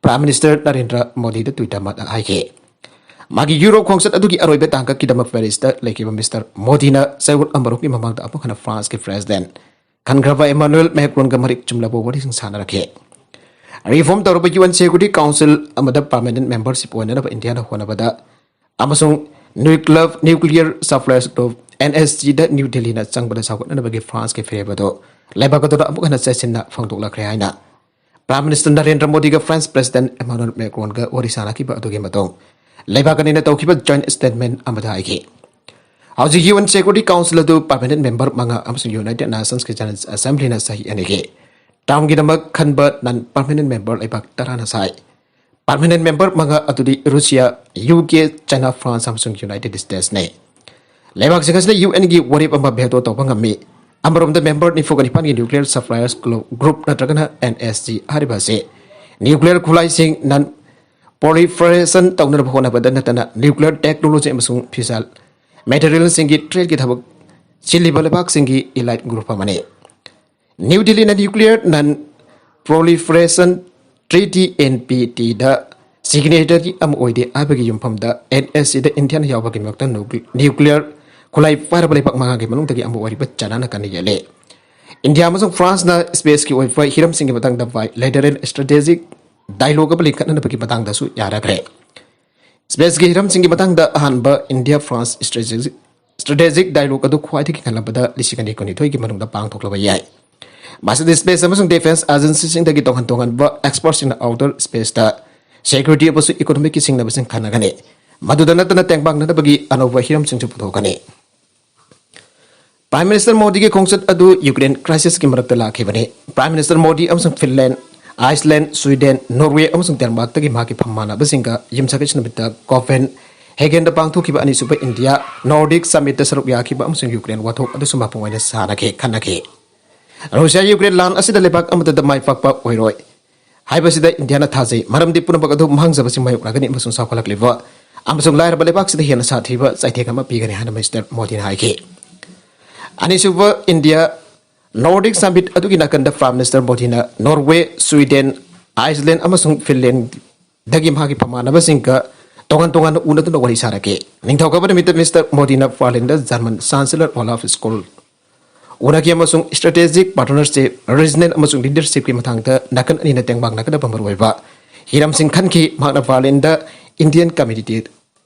Prime Minister ꯅꯔꯦꯟꯗ꯭ꯔ ꯃꯣꯗꯤꯗ Twitter ꯑꯃꯗ ꯍꯥꯏꯈꯤ꯫ ꯃꯥꯒꯤ ꯌꯨꯔꯣꯞ ꯈꯣꯡꯆꯠ ꯑꯗꯨꯒꯤ ꯑꯔꯣꯏꯕ ꯇꯥꯡꯀꯛꯀꯤꯗꯃꯛ Parisꯇ ꯂꯩꯈꯤꯕ Mister ꯃꯣꯗꯤꯅ ꯆꯌꯣꯜ ꯑꯃꯔꯣꯝꯒꯤ ꯃꯃꯥꯡꯗ ꯑꯃꯨꯛ ꯍꯟꯅ ꯐ꯭ꯔꯥꯟꯁꯀꯤ President ꯈꯟꯈ꯭ꯔꯕ Emmanuel Macronꯒ ꯃꯔꯤꯛ ꯆꯨꯝꯂꯕ ꯋꯥꯔꯤꯁꯤꯡ ꯁꯥꯟꯅꯔꯛꯈꯤ꯫ Reform ꯇꯧꯔꯕ UN Security Council ꯑꯃꯗ permanent membership ꯑꯣꯏꯅꯅꯕ ꯏꯟꯗꯤꯌꯥꯅ ꯍꯣꯠꯅꯕꯗ ꯑꯃꯁꯨꯡ Nuclear, Nuclear Suppliers Group, NSGꯗ ꯅ꯭ꯌꯨ ꯗꯤꯜꯂꯤꯅ ꯆꯪꯕꯗ ꯁꯧꯒꯠꯅꯅꯕꯒꯤ ꯐ꯭ꯔꯥꯟꯁꯀꯤ ꯐꯤꯔꯦꯞ ꯑꯗꯨ ꯂꯩꯕꯥꯛ ꯑꯗꯨꯅ ꯑꯃꯨꯛ ꯍꯟꯅ ꯆꯦꯠꯁꯤꯟꯅ ꯐꯣꯡꯗꯣꯛꯂꯛꯈ꯭ꯔꯦ ꯍꯥꯏꯅ Prime Minister Narendra ꯃꯣꯗꯤꯒ French President Emmanuel Macronꯒ ꯋꯥꯔꯤ ꯁꯥꯅꯈꯤꯕ ꯑꯗꯨꯒꯤ ꯃꯇꯨꯡ ꯂꯩꯕꯥꯛ ꯑꯅꯤꯅ ꯇꯧꯈꯤꯕ joint statement ꯑꯃꯗ ꯍꯥꯏꯈꯤ꯫ ꯍꯧꯖꯤꯛ UN Security Council ꯑꯗꯨ permanent member ꯃꯉꯥ ꯑꯃꯁꯨꯡ United Nationsꯀꯤ General Assemblyꯅ ꯆꯍꯤ ꯑꯅꯤꯒꯤ termꯒꯤꯗꯃꯛ ꯈꯟꯕ non permanent member ꯂꯩꯕꯥꯛ ꯇꯔꯥꯅ ꯁꯥꯏ꯫ Permanent member ꯃꯉꯥ ꯑꯗꯨꯗꯤ Russia, UK, China, France ꯑꯃꯁꯨꯡ United Statesꯅꯤ꯫ ꯂꯩꯕꯥꯛꯁꯤꯡ ꯑꯁꯤꯅ UNꯒꯤ ꯋꯥꯔꯦꯞ ꯑꯃ veto ꯇꯧꯕ ꯉꯝꯃꯤ꯫ ꯑꯃꯔꯣꯝꯗ member ꯅꯤꯐꯨꯒ ꯅꯤꯄꯥꯟꯒꯤ Nuclear Suppliers Group, Group ꯅꯠꯇ꯭ꯔꯒꯅ NSG ꯍꯥꯏꯔꯤꯕ ꯑꯁꯤ nuclear ꯈꯨꯠꯂꯥꯏꯁꯤꯡ non proliferation ꯇꯧꯅꯅꯕ ꯍꯣꯠꯅꯕꯗ ꯅꯠꯇꯅ nuclear technology ꯑꯃꯁꯨꯡ fissile materialꯁꯤꯡꯒꯤ tradeꯀꯤ ꯊꯕꯛ ꯆꯤꯜꯂꯤꯕ ꯂꯩꯕꯥꯛꯁꯤꯡꯒꯤ elite group ꯑꯃꯅꯤ꯫ ꯅ꯭ꯌꯨ ꯗꯤꯜꯂꯤꯅ Nuclear Non-Proliferation Treaty, NPTꯗ signatory ꯑꯃ ꯑꯣꯏꯗꯦ ꯍꯥꯏꯕꯒꯤ ꯌꯨꯝꯐꯝꯗ NSGꯗ ꯏꯟꯗꯤꯌꯥꯅ ꯌꯥꯎꯕꯒꯤ ꯃꯔꯛꯇ nucle-, nuclear ꯈꯨꯠꯂꯥꯏ ꯄꯥꯏꯔꯕ ꯂꯩꯕꯥꯛ ꯃꯉꯥꯒꯤ ꯃꯅꯨꯡꯗꯒꯤ ꯑꯃ ꯑꯣꯏꯔꯤꯕ ꯆꯥꯏꯅꯥꯅ ꯀꯟꯅ ꯌꯦꯠꯂꯤ꯫ ꯏꯟꯗꯤꯌꯥ ꯑꯃꯁꯨꯡ ꯐ꯭ꯔꯥꯟꯁꯅ spaceꯀꯤ ꯑꯣꯏꯕ ꯍꯤꯔꯝꯁꯤꯡꯒꯤ ꯃꯇꯥꯡꯗ bilateral strategic dialogue ꯑꯃ ꯂꯤꯡꯈꯠꯅꯅꯕꯒꯤ ꯃꯇꯥꯡꯗꯁꯨ ꯌꯥꯅꯈ꯭ꯔꯦ꯫ Spaceꯀꯤ ꯍꯤꯔꯝꯁꯤꯡꯒꯤ ꯃꯇꯥꯡꯗ ꯑꯍꯥꯟꯕ India France strategic, strategic dialogue ꯑꯗꯨ ꯈ꯭ꯋꯥꯏꯗꯒꯤ ꯉꯜꯂꯕꯗ ꯂꯤꯁꯤꯡ ꯑꯅꯤ ꯀꯨꯟꯅꯤꯊꯣꯏꯒꯤ ꯃꯅꯨꯡꯗ ꯄꯥꯡꯊꯣꯛꯂꯕ ꯌꯥꯏ꯫ ꯃꯁꯤꯗ space ꯑꯃꯁꯨꯡ defence agencyꯁꯤꯡꯗꯒꯤ ꯇꯣꯉꯥꯟ ꯇꯣꯉꯥꯟꯕ expertꯁꯤꯡꯅ outer spaceꯇ security ꯑꯃꯁꯨꯡ economicꯀꯤ ꯁꯤꯡꯅꯕꯁꯤꯡ ꯈꯟꯅꯒꯅꯤ꯫ ꯃꯗꯨꯗ ꯅꯠꯇꯅ ꯇꯦꯡꯕꯥꯡꯅꯅꯕꯒꯤ ꯑꯅꯧꯕ ꯍꯤꯔꯝꯁꯤꯡꯁꯨ ꯄꯨꯊꯣꯛꯀꯅꯤ꯫ Prime Minister ꯃꯣꯗꯤꯒꯤ ꯈꯣꯡꯆꯠ ꯑꯗꯨ Ukraine crisisꯀꯤ ꯃꯔꯛꯇ ꯂꯥꯛꯈꯤꯕꯅꯤ꯫ Prime Minister ꯃꯣꯗꯤ ꯑꯃꯁꯨꯡ ꯐꯤꯟꯂꯦꯟ, ꯑꯥꯏꯁꯂꯦꯟ, ꯁ꯭ꯋꯤꯗꯦꯟ, ꯅꯣꯔꯋꯦ ꯑꯃꯁꯨꯡ ꯗꯦꯟꯃꯥꯔꯛꯇꯒꯤ ꯃꯍꯥꯛꯀꯤ ꯐꯝꯃꯥꯟꯅꯕꯁꯤꯡꯒ ꯌꯨꯝꯁꯀꯩꯁ ꯅꯨꯃꯤꯠꯇ Copenhagenꯗ ꯄꯥꯡꯊꯣꯛꯈꯤꯕ ꯑꯅꯤꯁꯨꯕ ꯏꯟꯗꯤꯌꯥ Nordic Summitꯇ ꯁꯔꯨꯛ ꯌꯥꯈꯤꯕ ꯑꯃꯁꯨꯡ Ukraine ꯋꯥꯊꯣꯛ ꯑꯗꯨꯁꯨ ꯃꯄꯨꯡ ꯑꯣꯏꯅ ꯁꯥꯟꯅꯈꯤ, ꯈꯟꯅꯈꯤ꯫ ꯔꯨꯁꯤꯌꯥ ꯌꯨꯀ꯭ꯔꯦꯟ ꯂꯥꯟ ꯑꯁꯤꯗ ꯂꯩꯕꯥꯛ ꯑꯃꯠꯇꯗ ꯃꯥꯏ ꯄꯥꯛꯄ ꯑꯣꯏꯔꯣꯏ꯫ ꯍꯥꯏꯕꯁꯤꯗ ꯏꯟꯗꯤꯌꯥꯅ ꯊꯥꯖꯩ, ꯃꯔꯝꯗꯤ ꯄꯨꯝꯅꯃꯛ ꯑꯗꯨ ꯃꯥꯡꯖꯕꯁꯤꯡ ꯃꯥꯌꯣꯛꯅꯒꯅꯤ ꯑꯃꯁꯨꯡ ꯆꯥꯎꯈꯠꯂꯛꯂꯤꯕ ꯑꯃꯁꯨꯡ ꯂꯥꯏꯔꯕ ꯂꯩꯕꯥꯛꯁꯤꯗ ꯍꯦꯟꯅ ꯁꯥꯊꯤꯕ ꯆꯩꯊꯦꯡ ꯑꯃ ꯄꯤꯒꯅꯤ ꯍꯥꯏꯅ ꯃꯤꯁꯇꯔ ꯃꯣꯗꯤꯅ ꯍꯥꯏꯈꯤ꯫ ꯑꯅꯤꯁꯨꯕ ꯏꯟꯗꯤꯌꯥ ꯅꯣꯔꯗꯤꯛ ꯁꯃꯤꯠ ꯑꯗꯨꯒꯤ ꯅꯥꯀꯟꯗ ꯄ꯭ꯔꯥꯏꯝ ꯃꯤꯅꯤꯁꯇꯔ ꯃꯣꯗꯤꯅ ꯅꯣꯔꯋꯦ, ꯁ꯭ꯋꯤꯗꯦꯟ, ꯑꯥꯏꯁꯂꯦꯟ ꯑꯃꯁꯨꯡ ꯐꯤꯟꯂꯦꯟꯗꯒꯤ ꯃꯍꯥꯛꯀꯤ ꯃꯃꯥꯟꯅꯕꯁꯤꯡꯒ ꯇꯣꯉꯥꯟ ꯇꯣꯉꯥꯟꯅ ꯎꯅꯗꯨꯅ ꯋꯥꯔꯤ ꯁꯥꯔꯛꯈꯤ꯫ ꯅꯤꯡꯊꯧꯀꯥꯕ ꯅꯨꯃꯤꯠꯇ ꯃꯤꯁꯇꯔ ꯃꯣꯗꯤꯅ ꯕꯔꯂꯤꯟꯗ ꯖꯔꯃꯟ ꯆꯥꯟꯁꯦꯂꯔ ꯑꯣꯂꯥꯐ ꯁ꯭ꯀꯣꯜ ꯎꯅꯈꯤ ꯑꯃꯁꯨꯡ ꯏꯁꯇ꯭ꯔꯦꯇꯦꯖꯤꯛ ꯄꯥꯔꯠꯅꯔꯁꯤꯞ, ꯔꯤꯖꯅꯦꯜ ꯑꯃꯁꯨꯡ ꯂꯤꯗꯔꯁꯤꯞꯀꯤ ꯃꯇꯥꯡꯗ ꯅꯥꯀꯟ ꯑꯅꯤꯅ ꯇꯦꯡꯕꯥꯡꯅꯒꯗꯕ ꯃꯔꯨꯑꯣꯏꯕ ꯍꯤꯔꯝꯁꯤꯡ ꯈꯟꯈꯤ꯫ ꯃꯍꯥꯛꯅ ꯕꯔꯂꯤꯟꯗ ꯏꯟꯗꯤꯌꯟ ꯀꯝꯃ꯭ꯌꯨꯅꯤꯇꯤ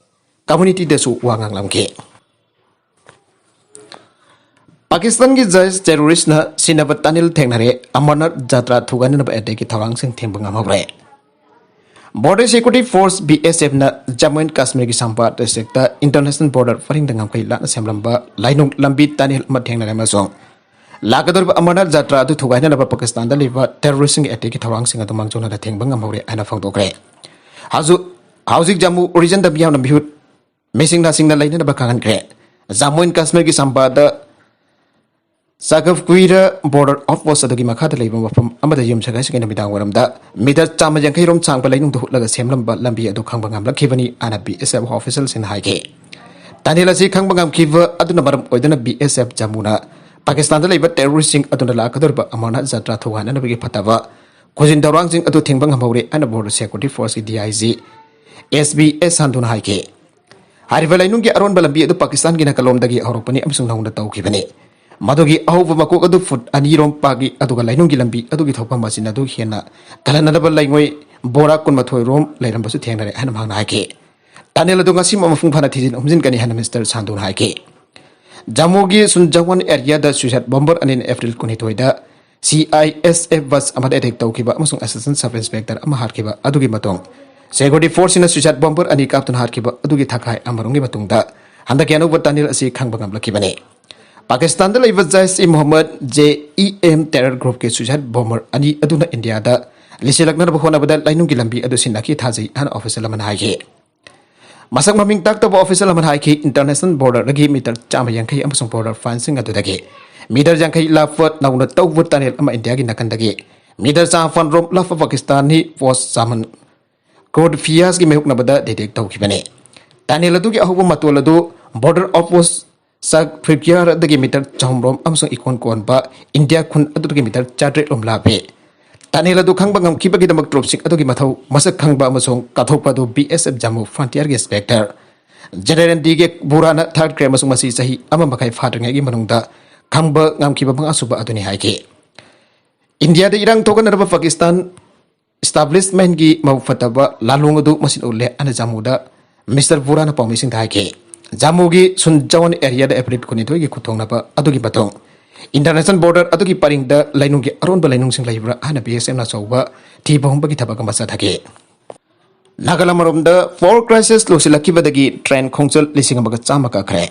ꯀꯝꯃ꯭ꯌꯨꯅꯤꯇꯤꯗꯁꯨ ꯋꯥ ꯉꯥꯡꯂꯝꯈꯤ꯫ ꯄꯥꯀꯤꯁꯇꯥꯟꯒꯤ ꯖꯁ ꯇꯦꯔꯣꯔꯤꯁꯅ ꯁꯤꯟꯅꯕ ꯇꯅꯦꯜ ꯊꯦꯡꯅꯔꯦ꯫ ꯑꯃꯔꯅꯥꯊ ꯖꯥꯇ꯭ꯔꯥ ꯊꯨꯒꯥꯏꯅꯅꯕ ꯑꯦꯇꯦꯛꯀꯤ ꯊꯧꯔꯥꯡꯁꯤꯡ ꯊꯤꯡꯕ ꯉꯝꯍꯧꯔꯦ꯫ Border Security Force, B S Fꯅ ꯖꯝꯃꯨ ꯑꯦꯟ ꯀꯥꯁꯃꯤꯔꯒꯤ ꯁꯝꯕꯥ ꯗꯤꯁꯇ꯭ꯔꯤꯛꯇ ꯏꯟꯇꯔꯅꯦꯁꯅꯦꯜ ꯕꯣꯔꯗꯔ ꯄꯔꯤꯡꯗ ꯉꯝꯈꯩ ꯂꯥꯟꯅ ꯁꯦꯝꯂꯝꯕ ꯂꯥꯏꯅꯨꯡ ꯂꯝꯕꯤ ꯇꯅꯦꯜ ꯑꯃ ꯊꯦꯡꯅꯔꯦ ꯑꯃꯁꯨꯡ ꯂꯥꯛꯀꯗꯧꯔꯤꯕ ꯑꯃꯔꯅꯥꯊ ꯖꯥꯇ꯭ꯔꯥ ꯑꯗꯨ ꯊꯨꯒꯥꯏꯅꯅꯕ ꯄꯥꯀꯤꯁꯇꯥꯟꯗ ꯂꯩꯕ ꯇꯦꯔꯣꯔꯤꯁꯁꯤꯡꯒꯤ ꯑꯦꯇꯦꯛꯀꯤ ꯊꯧꯔꯥꯡꯁꯤꯡ ꯑꯗꯨ ꯃꯥꯡꯖꯧꯅꯅ ꯊꯤꯡꯕ ꯉꯝꯍꯧꯔꯦ ꯍꯥꯏꯅ ꯐꯣꯡꯗꯣꯛꯈ꯭ꯔꯦ꯫ ꯍꯧꯖꯤꯛ ꯍꯧꯖꯤꯛ ꯖꯝꯃꯨ ꯔꯤꯖꯟꯗ ꯃꯤꯌꯥꯝꯅ ꯃꯤꯍꯨꯠ ꯃꯤꯁꯤꯡ ꯅꯥꯁꯤꯡꯅ ꯂꯩꯅꯅꯕ ꯈꯪꯍꯟꯈ꯭ꯔꯦ꯫ ꯖꯝꯃꯨ ꯑꯦꯟ ꯀꯥꯁꯃꯤꯔꯒꯤ ꯁꯝꯕꯥꯗ ꯆꯥꯒꯐꯀꯨꯏꯔ ꯕꯣꯔꯗꯔ ꯑꯥꯎꯠ ꯄꯣꯁ ꯑꯗꯨꯒꯤ ꯃꯈꯥꯗ ꯂꯩꯕ ꯃꯐꯝ ꯑꯃꯗ ꯌꯨꯝꯁꯥꯀꯩꯁꯥꯒꯤ ꯅꯨꯃꯤꯗꯥꯡ ꯋꯥꯏꯔꯝꯗ ꯃꯤꯇꯔ ꯆꯥꯝꯃ ꯌꯥꯡꯈꯩ ꯔꯣꯝ ꯁꯥꯡꯕ ꯂꯩꯅꯨꯡꯗ ꯍꯨꯠꯂꯒ ꯁꯦꯝꯂꯝꯕ ꯂꯝꯕꯤ ꯑꯗꯨ ꯈꯪꯕ ꯉꯝꯂꯛꯈꯤꯕꯅꯤ ꯍꯥꯏꯅ B S F officialꯁꯤꯡꯅ ꯍꯥꯏꯈꯤ꯫ ꯇꯅꯦꯜ ꯑꯁꯤ ꯈꯪꯕ ꯉꯝꯈꯤꯕ ꯑꯗꯨꯅ ꯃꯔꯝ ꯑꯣꯏꯗꯨꯅ B S F ꯖꯝꯃꯨꯅ ꯄꯥꯀꯤꯁꯇꯥꯟꯗ ꯂꯩꯕ ꯇꯦꯔꯣꯔꯤꯁꯁꯤꯡ ꯑꯗꯨꯅ ꯂꯥꯛꯀꯗꯧꯔꯤꯕ ꯑꯃꯔꯅꯥꯊ ꯖꯥꯇ꯭ꯔꯥ ꯊꯨꯒꯥꯏꯅꯅꯕꯒꯤ ꯐꯠꯇꯕ ꯈꯨꯖꯤꯟ ꯊꯧꯔꯥꯡꯁꯤꯡ ꯑꯗꯨ ꯊꯤꯡꯕ ꯉꯝꯍꯧꯔꯦ ꯍꯥꯏꯅ Border Security Forceꯀꯤ D I G S B S ꯁꯥꯟꯗꯨꯅ ꯍꯥꯏꯈꯤ꯫ ꯍꯥꯏꯔꯤꯕ ꯂꯩꯅꯨꯡꯒꯤ ꯑꯔꯣꯟꯕ ꯂꯝꯕꯤ ꯑꯗꯨ ꯄꯥꯀꯤꯁꯇꯥꯟꯒꯤ ꯅꯥꯀꯜꯂꯣꯝꯗꯒꯤ ꯍꯧꯔꯛꯄꯅꯤ ꯑꯃꯁꯨꯡ ꯅꯧꯅ ꯇꯧꯈꯤꯕꯅꯤ꯫ ꯃꯗꯨꯒꯤ ꯑꯍꯧꯕ ꯃꯀꯣꯛ ꯑꯗꯨ ꯐꯨꯠ ꯑꯅꯤ ꯔꯣꯝ ꯄꯥꯛꯏ, ꯑꯗꯨꯒ ꯂꯩꯅꯨꯡꯒꯤ ꯂꯝꯕꯤ ꯑꯗꯨꯒꯤ ꯊꯧꯐꯝ ꯑꯁꯤꯅ ꯑꯗꯨ ꯍꯦꯟꯅ ꯀꯜꯍꯟꯅꯅꯕ ꯂꯩꯉꯣꯏ ꯕꯣꯔꯥ ꯀꯨꯟꯃꯥꯊꯣꯏ ꯔꯣꯝ ꯂꯩꯔꯝꯕꯁꯨ ꯊꯦꯡꯅꯔꯦ ꯍꯥꯏꯅ ꯃꯍꯥꯛꯅ ꯍꯥꯏꯈꯤ꯫ ꯇꯅꯦꯜ ꯑꯗꯨ ꯉꯁꯤꯃꯛ ꯃꯄꯨꯡ ꯐꯥꯅ ꯊꯤꯖꯤꯟ ꯍꯨꯝꯖꯤꯟꯒꯅꯤ ꯍꯥꯏꯅ ꯃꯤꯁꯇꯔ ꯁꯥꯟꯗꯨꯅ ꯍꯥꯏꯈꯤ꯫ ꯖꯝꯃꯨꯒꯤ ꯁꯨꯟꯖꯋꯥꯟ ꯑꯦꯔꯤꯌꯥꯗ suicide bomber ꯑꯅꯤꯅ ꯑꯦꯄ꯭ꯔꯤꯜ ꯀꯨꯟꯅꯤꯊꯣꯏꯗ C I S F bus ꯑꯃꯗ ꯑꯦꯇꯦꯛ ꯇꯧꯈꯤꯕ ꯑꯃꯁꯨꯡ ꯑꯦꯁꯤꯁꯇꯦꯟ ꯁꯕ ꯏꯟꯁꯄꯦꯛꯇꯔ ꯑꯃ ꯍꯥꯠꯈꯤꯕ ꯑꯗꯨꯒꯤ ꯃꯇꯨꯡ, ꯁꯦꯀ꯭ꯌꯨꯔꯤꯇꯤ ꯐꯣꯔꯁꯁꯤꯡꯅ suicide bomber ꯑꯅꯤ ꯀꯥꯞꯇꯨꯅ ꯍꯥꯠꯈꯤꯕ ꯑꯗꯨꯒꯤ ꯊꯥꯈꯥꯏ ꯑꯃꯔꯣꯝꯒꯤ ꯃꯇꯨꯡꯗ ꯍꯟꯗꯛꯀꯤ ꯑꯅꯧꯕ ꯇꯅꯦꯜ ꯑꯁꯤ ꯈꯪꯕ ꯉꯝꯂꯛꯈꯤꯕꯅꯤ꯫ ꯄꯥꯀꯤꯁꯇꯥꯟꯗ ꯂꯩꯕ ꯖꯩꯁ-ꯏ-ꯃꯣꯍꯝꯃꯗ, J E M, terror groupꯀꯤ suicide bomber ꯑꯅꯤ ꯑꯗꯨꯅ ꯏꯟꯗꯤꯌꯥꯗ ꯂꯤꯁꯤꯜꯂꯛꯅꯅꯕ ꯍꯣꯠꯅꯕꯗ ꯂꯩꯅꯨꯡꯒꯤ ꯂꯝꯕꯤ ꯑꯗꯨ ꯁꯤꯟꯅꯈꯤ ꯊꯥꯖꯩ ꯍꯥꯏꯅ official ꯑꯃꯅ ꯍꯥꯏꯈꯤ꯫ ꯃꯁꯛ ꯃꯃꯤꯡ ꯇꯥꯛꯇꯕ official ꯑꯃꯅ ꯍꯥꯏꯈꯤ, ꯏꯟꯇꯔꯅꯦꯁꯅꯦꯜ ꯕꯣꯔꯗꯔꯗꯒꯤ ꯃꯤꯇꯔ ꯆꯥꯝꯃ ꯌꯥꯡꯈꯩ ꯑꯃꯁꯨꯡ ꯕꯣꯔꯗꯔ ꯐꯦꯟꯁꯤꯡ ꯑꯗꯨꯗꯒꯤ ꯃꯤꯇꯔ ꯌꯥꯡꯈꯩ ꯂꯥꯞꯄ ꯅꯧꯅ ꯇꯧꯕ ꯇꯅꯦꯜ ꯑꯃ ꯏꯟꯗꯤꯌꯥꯒꯤ ꯅꯥꯀꯟꯗꯒꯤ ꯃꯤꯇꯔ ꯆꯥꯃꯥꯄꯟ ꯔꯣꯝ ꯂꯥꯞꯄ ꯄꯥꯀꯤꯁꯇꯥꯟꯒꯤ ꯄꯣꯁ ꯆꯥꯃꯟ ꯀꯣꯔꯗ ꯐꯤꯌꯥꯁꯀꯤ ꯃꯥꯌꯣꯛꯅꯕꯗ ꯗꯤꯇꯦꯛ ꯇꯧꯈꯤꯕꯅꯤ꯫ ꯇꯅꯦꯜ ꯑꯗꯨꯒꯤ ꯑꯍꯧꯕ ꯃꯇꯣꯜ ꯑꯗꯨ ꯕꯣꯔꯗꯔ ꯑꯥꯎꯠꯄꯣꯁ ꯆꯥꯛ ꯐ꯭ꯔꯤꯀꯤꯌꯥꯔꯗꯒꯤ ꯃꯤꯇꯔ ꯆꯍꯨꯝ ꯔꯣꯝ ꯑꯃꯁꯨꯡ ꯏꯀꯣꯟ ꯀꯣꯟꯕ ꯏꯟꯗꯤꯌꯥ ꯈꯨꯟ ꯑꯗꯨꯗꯒꯤ ꯃꯤꯇꯔ ꯆꯥꯇ꯭ꯔꯦꯠ ꯔꯣꯝ ꯂꯥꯞꯄꯤ꯫ ꯇꯅꯦꯜ ꯑꯗꯨ ꯈꯪꯕ ꯉꯝꯈꯤꯕꯒꯤꯗꯃꯛ ꯇ꯭ꯔꯨꯞꯁꯤꯡ ꯑꯗꯨꯒꯤ ꯃꯊꯧ ꯃꯁꯛ ꯈꯪꯕ ꯑꯃꯁꯨꯡ ꯀꯠꯊꯣꯛꯄ ꯑꯗꯨ ꯕꯤ ꯑꯦꯁ ꯑꯦꯐ ꯖꯝꯃꯨ ꯐ꯭ꯔꯟꯇꯤꯌꯔꯒꯤ ꯏꯟꯁꯄꯦꯛꯇꯔ ꯖꯦꯅꯔꯦꯜ ꯗꯤ ꯀꯦ ꯕꯨꯔꯥꯅ ꯊꯥꯒꯠꯈ꯭ꯔꯦ ꯑꯃꯁꯨꯡ ꯃꯁꯤ ꯆꯍꯤ ꯑꯃ ꯃꯈꯥꯏ ꯐꯥꯗ꯭ꯔꯤꯉꯩꯒꯤ ꯃꯅꯨꯡꯗ ꯈꯪꯕ ꯉꯝꯈꯤꯕ ꯃꯉꯥꯁꯨꯕ ꯑꯗꯨꯅꯤ ꯍꯥꯏꯈꯤ꯫ ꯏꯟꯗꯤꯌꯥꯗ ꯏꯔꯥꯡ ꯊꯣꯛꯍꯟꯅꯔꯕ ꯄꯥꯀꯤꯁꯇꯥꯟ ꯏꯁꯇꯥꯕ꯭ꯂꯤꯁꯃꯦꯟꯒꯤ ꯃꯕꯨꯛ ꯐꯠꯇꯕ ꯂꯥꯂꯣꯡ ꯑꯗꯨ ꯃꯁꯤꯅ ꯎꯠꯂꯦ ꯍꯥꯏꯅ ꯖꯝꯃꯨꯗ ꯃꯤꯁꯇꯔ ꯕꯨꯔꯥꯅ ꯄꯥꯎꯃꯤꯁꯤꯡꯗ ꯍꯥꯏꯈꯤ꯫ ꯖꯝꯃꯨꯒꯤ ꯁꯨꯟꯖꯋꯥꯟ ꯑꯦꯔꯤꯌꯥꯗ ꯑꯦꯄ꯭ꯔꯤꯜ ꯀꯨꯟꯅꯤꯊꯣꯏꯒꯤ ꯈꯨꯠꯊꯣꯡꯅꯕ ꯑꯗꯨꯒꯤ ꯃꯇꯨꯡ ꯏꯟꯇꯔꯅꯦꯁꯅꯦꯜ ꯕꯣꯔꯗꯔ ꯑꯗꯨꯒꯤ ꯄꯔꯤꯡꯗ ꯂꯩꯅꯨꯡꯒꯤ ꯑꯔꯣꯟꯕ ꯂꯩꯅꯨꯡꯁꯤꯡ ꯂꯩꯕ꯭ꯔꯥ ꯍꯥꯏꯅ ꯕꯤ ꯑꯦꯁ ꯑꯦꯐꯅ ꯑꯆꯧꯕ ꯊꯤꯕ ꯍꯨꯝꯕꯒꯤ ꯊꯕꯛ ꯑꯃ ꯆꯠꯊꯈꯤ꯫ ꯅꯥꯒꯥꯂꯦꯟ ꯃꯔꯣꯝꯗ ꯄꯥꯋꯔ ꯀ꯭ꯔꯥꯏꯁꯤꯁ ꯂꯣꯏꯁꯤꯜꯂꯛꯈꯤꯕꯗꯒꯤ ꯇ꯭ꯔꯦꯟ ꯈꯣꯡꯆꯠ ꯂꯤꯁꯤꯡ ꯑꯃꯒ ꯆꯥꯝꯃ ꯀꯛꯈ꯭ꯔꯦ꯫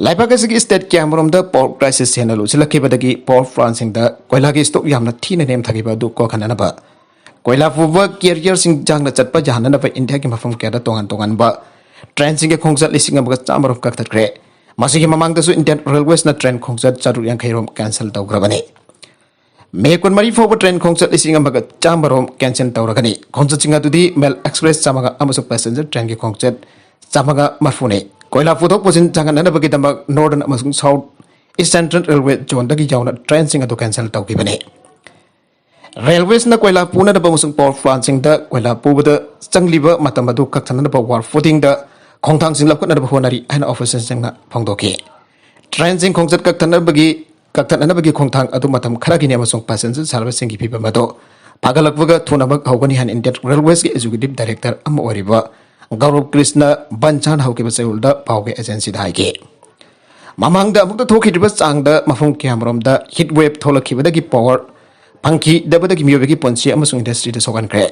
ꯂꯩꯕꯥꯛ ꯑꯁꯤꯒꯤ ꯁ꯭ꯇꯦꯠ ꯀꯌꯥꯃꯔꯣꯝꯗ ꯄꯥꯋꯔ ꯀ꯭ꯔꯥꯏꯁꯤꯁ ꯍꯦꯟꯅ ꯂꯨꯁꯤꯜꯂꯛꯈꯤꯕꯗꯒꯤ ꯄꯥꯋꯔ ꯄ꯭ꯂꯥꯟꯁꯤꯡꯗ ꯀꯣꯏꯂꯥꯒꯤ ꯁ꯭ꯇꯣꯛ ꯌꯥꯝꯅ ꯊꯤꯅ ꯅꯦꯝꯊꯈꯤꯕ ꯑꯗꯨ ꯀꯣꯛꯍꯟꯅꯅꯕ ꯀꯣꯏꯂꯥ ꯄꯨꯕ ꯀꯦꯔꯤꯌꯔꯁꯤꯡ ꯌꯥꯡꯅ ꯆꯠꯄ ꯌꯥꯍꯟꯅꯅꯕ ꯏꯟꯗꯤꯌꯥꯒꯤ ꯃꯐꯝ ꯀꯌꯥꯗ ꯇꯣꯉꯥꯟ ꯇꯣꯉꯥꯟꯕ ꯇ꯭ꯔꯦꯟꯁꯤꯡꯒꯤ ꯈꯣꯡꯆꯠ ꯂꯤꯁꯤꯡ ꯑꯃꯒ ꯆꯥꯝꯃꯔꯣꯝ ꯀꯛꯊꯠꯈ꯭ꯔꯦ꯫ ꯃꯁꯤꯒꯤ ꯃꯃꯥꯡꯗꯁꯨ ꯏꯟꯗꯤꯌꯟ ꯔꯦꯜꯋꯦꯁꯅ ꯇ꯭ꯔꯦꯟ ꯈꯣꯡꯆꯠ ꯆꯥꯇ꯭ꯔꯨꯛ ꯌꯥꯡꯈꯩ ꯔꯣꯝ ꯀꯦꯟꯁꯦꯜ ꯇꯧꯈ꯭ꯔꯕꯅꯤ꯫ ꯃꯦ ꯀꯨꯟꯃꯔꯤ ꯐꯥꯎꯕ ꯇ꯭ꯔꯦꯟ ꯈꯣꯡꯆꯠ ꯂꯤꯁꯤꯡ ꯑꯃꯒ ꯆꯥꯝꯃꯔꯣꯝ ꯀꯦꯟꯁꯦꯜ ꯇꯧꯔꯒꯅꯤ꯫ ꯈꯣꯡꯆꯠꯁꯤꯡ ꯑꯗꯨꯗꯤ ꯃꯦꯜ ꯑꯦꯛꯁꯄ꯭ꯔꯦꯁ ꯆꯥꯝꯃꯉꯥ ꯑꯃꯁꯨꯡ ꯄꯦꯁꯦꯟꯖꯔ ꯇ꯭ꯔꯦꯟꯒꯤ ꯈꯣꯡꯆꯠ ꯆꯥꯝꯃꯉꯥ ꯃꯔꯤꯐꯨꯅꯤ꯫ ꯀꯣꯏꯂꯥ ꯄꯨꯊꯣꯛ ꯄꯨꯁꯤꯟ ꯆꯥꯡꯍꯟꯅꯅꯕꯒꯤꯗꯃꯛ ꯅꯣꯔꯗꯔꯟ ꯑꯃꯁꯨꯡ ꯁꯥꯎꯠ ꯏꯁ ꯁꯦꯟꯇ꯭ꯔꯦꯜ ꯔꯦꯜꯋꯦ ꯖꯣꯟꯗꯒꯤ ꯌꯥꯎꯅ ꯇ꯭ꯔꯦꯟꯁꯤꯡ ꯑꯗꯨ ꯀꯦꯟꯁꯦꯜ ꯇꯧꯈꯤꯕꯅꯤ꯫ ꯔꯦꯜꯋꯦꯁꯅ ꯀꯣꯏꯂꯥ ꯄꯨꯅꯅꯕ ꯑꯃꯁꯨꯡ ꯄꯥꯋꯔ ꯄ꯭ꯂꯥꯟꯁꯤꯡꯗ ꯀꯣꯏꯂꯥ ꯄꯨꯕꯗ ꯆꯪꯂꯤꯕ ꯃꯇꯝ ꯑꯗꯨ ꯀꯛꯊꯠꯅꯅꯕ ꯋꯥꯔ ꯐꯨꯇꯤꯡꯗ ꯈꯣꯡꯊꯥꯡꯁꯤꯡ ꯂꯧꯈꯠꯅꯅꯕ ꯍꯣꯠꯅꯔꯤ ꯍꯥꯏꯅ ꯑꯣꯐꯤꯁꯤꯌꯦꯜꯁꯤꯡꯅ ꯐꯣꯡꯗꯣꯛꯈꯤ꯫ ꯇ꯭ꯔꯦꯟꯁꯤꯡ ꯈꯣꯡꯆꯠ ꯀꯛꯊꯠꯅꯕꯒꯤ ꯀꯛꯊꯠꯅꯅꯕꯒꯤ ꯈꯣꯡꯊꯥꯡ ꯑꯗꯨ ꯃꯇꯝ ꯈꯔꯒꯤꯅꯤ ꯑꯃꯁꯨꯡ ꯄꯦꯁꯦꯟꯖꯔ ꯁꯥꯔꯚꯤꯁꯁꯤꯡꯒꯤ ꯐꯤꯕꯝ ꯑꯗꯨ ꯐꯒꯠꯂꯛꯄꯒ ꯊꯨꯅꯃꯛ ꯍꯧꯒꯅꯤ ꯍꯥꯏꯅ ꯏꯟꯗꯤꯌꯟ ꯔꯦꯜꯋꯦꯁꯀꯤ ꯑꯦꯛꯖꯤꯀ꯭ꯌꯨꯇꯤꯕ ꯗꯥꯏꯔꯦꯛꯇꯔ ꯑꯃ ꯑꯣꯏꯔꯤꯕ ꯒꯧꯔꯕ ꯀ꯭ꯔꯤꯁꯅ ꯕꯟꯁꯥꯟ ꯍꯧꯈꯤꯕ ꯆꯌꯣꯜꯗ ꯄꯥꯎꯒꯤ ꯑꯦꯖꯦꯟꯁꯤꯗ ꯍꯥꯏꯈꯤ꯫ ꯃꯃꯥꯡꯗ ꯑꯃꯨꯛꯇ ꯊꯣꯛꯈꯤꯗ꯭ꯔꯤꯕ ꯆꯥꯡꯗ ꯃꯐꯝ ꯀꯌꯥꯃꯔꯣꯝꯗ ꯍꯤꯠ ꯋꯦꯕ ꯊꯣꯛꯂꯛꯈꯤꯕꯗꯒꯤ ꯄꯥꯋꯔ ꯐꯪꯈꯤꯗꯕꯗꯒꯤ ꯃꯤꯑꯣꯏꯕꯒꯤ ꯄꯨꯟꯁꯤ ꯑꯃꯁꯨꯡ ꯏꯟꯗꯁꯇ꯭ꯔꯤꯗ ꯁꯣꯛꯍꯟꯈ꯭ꯔꯦ꯫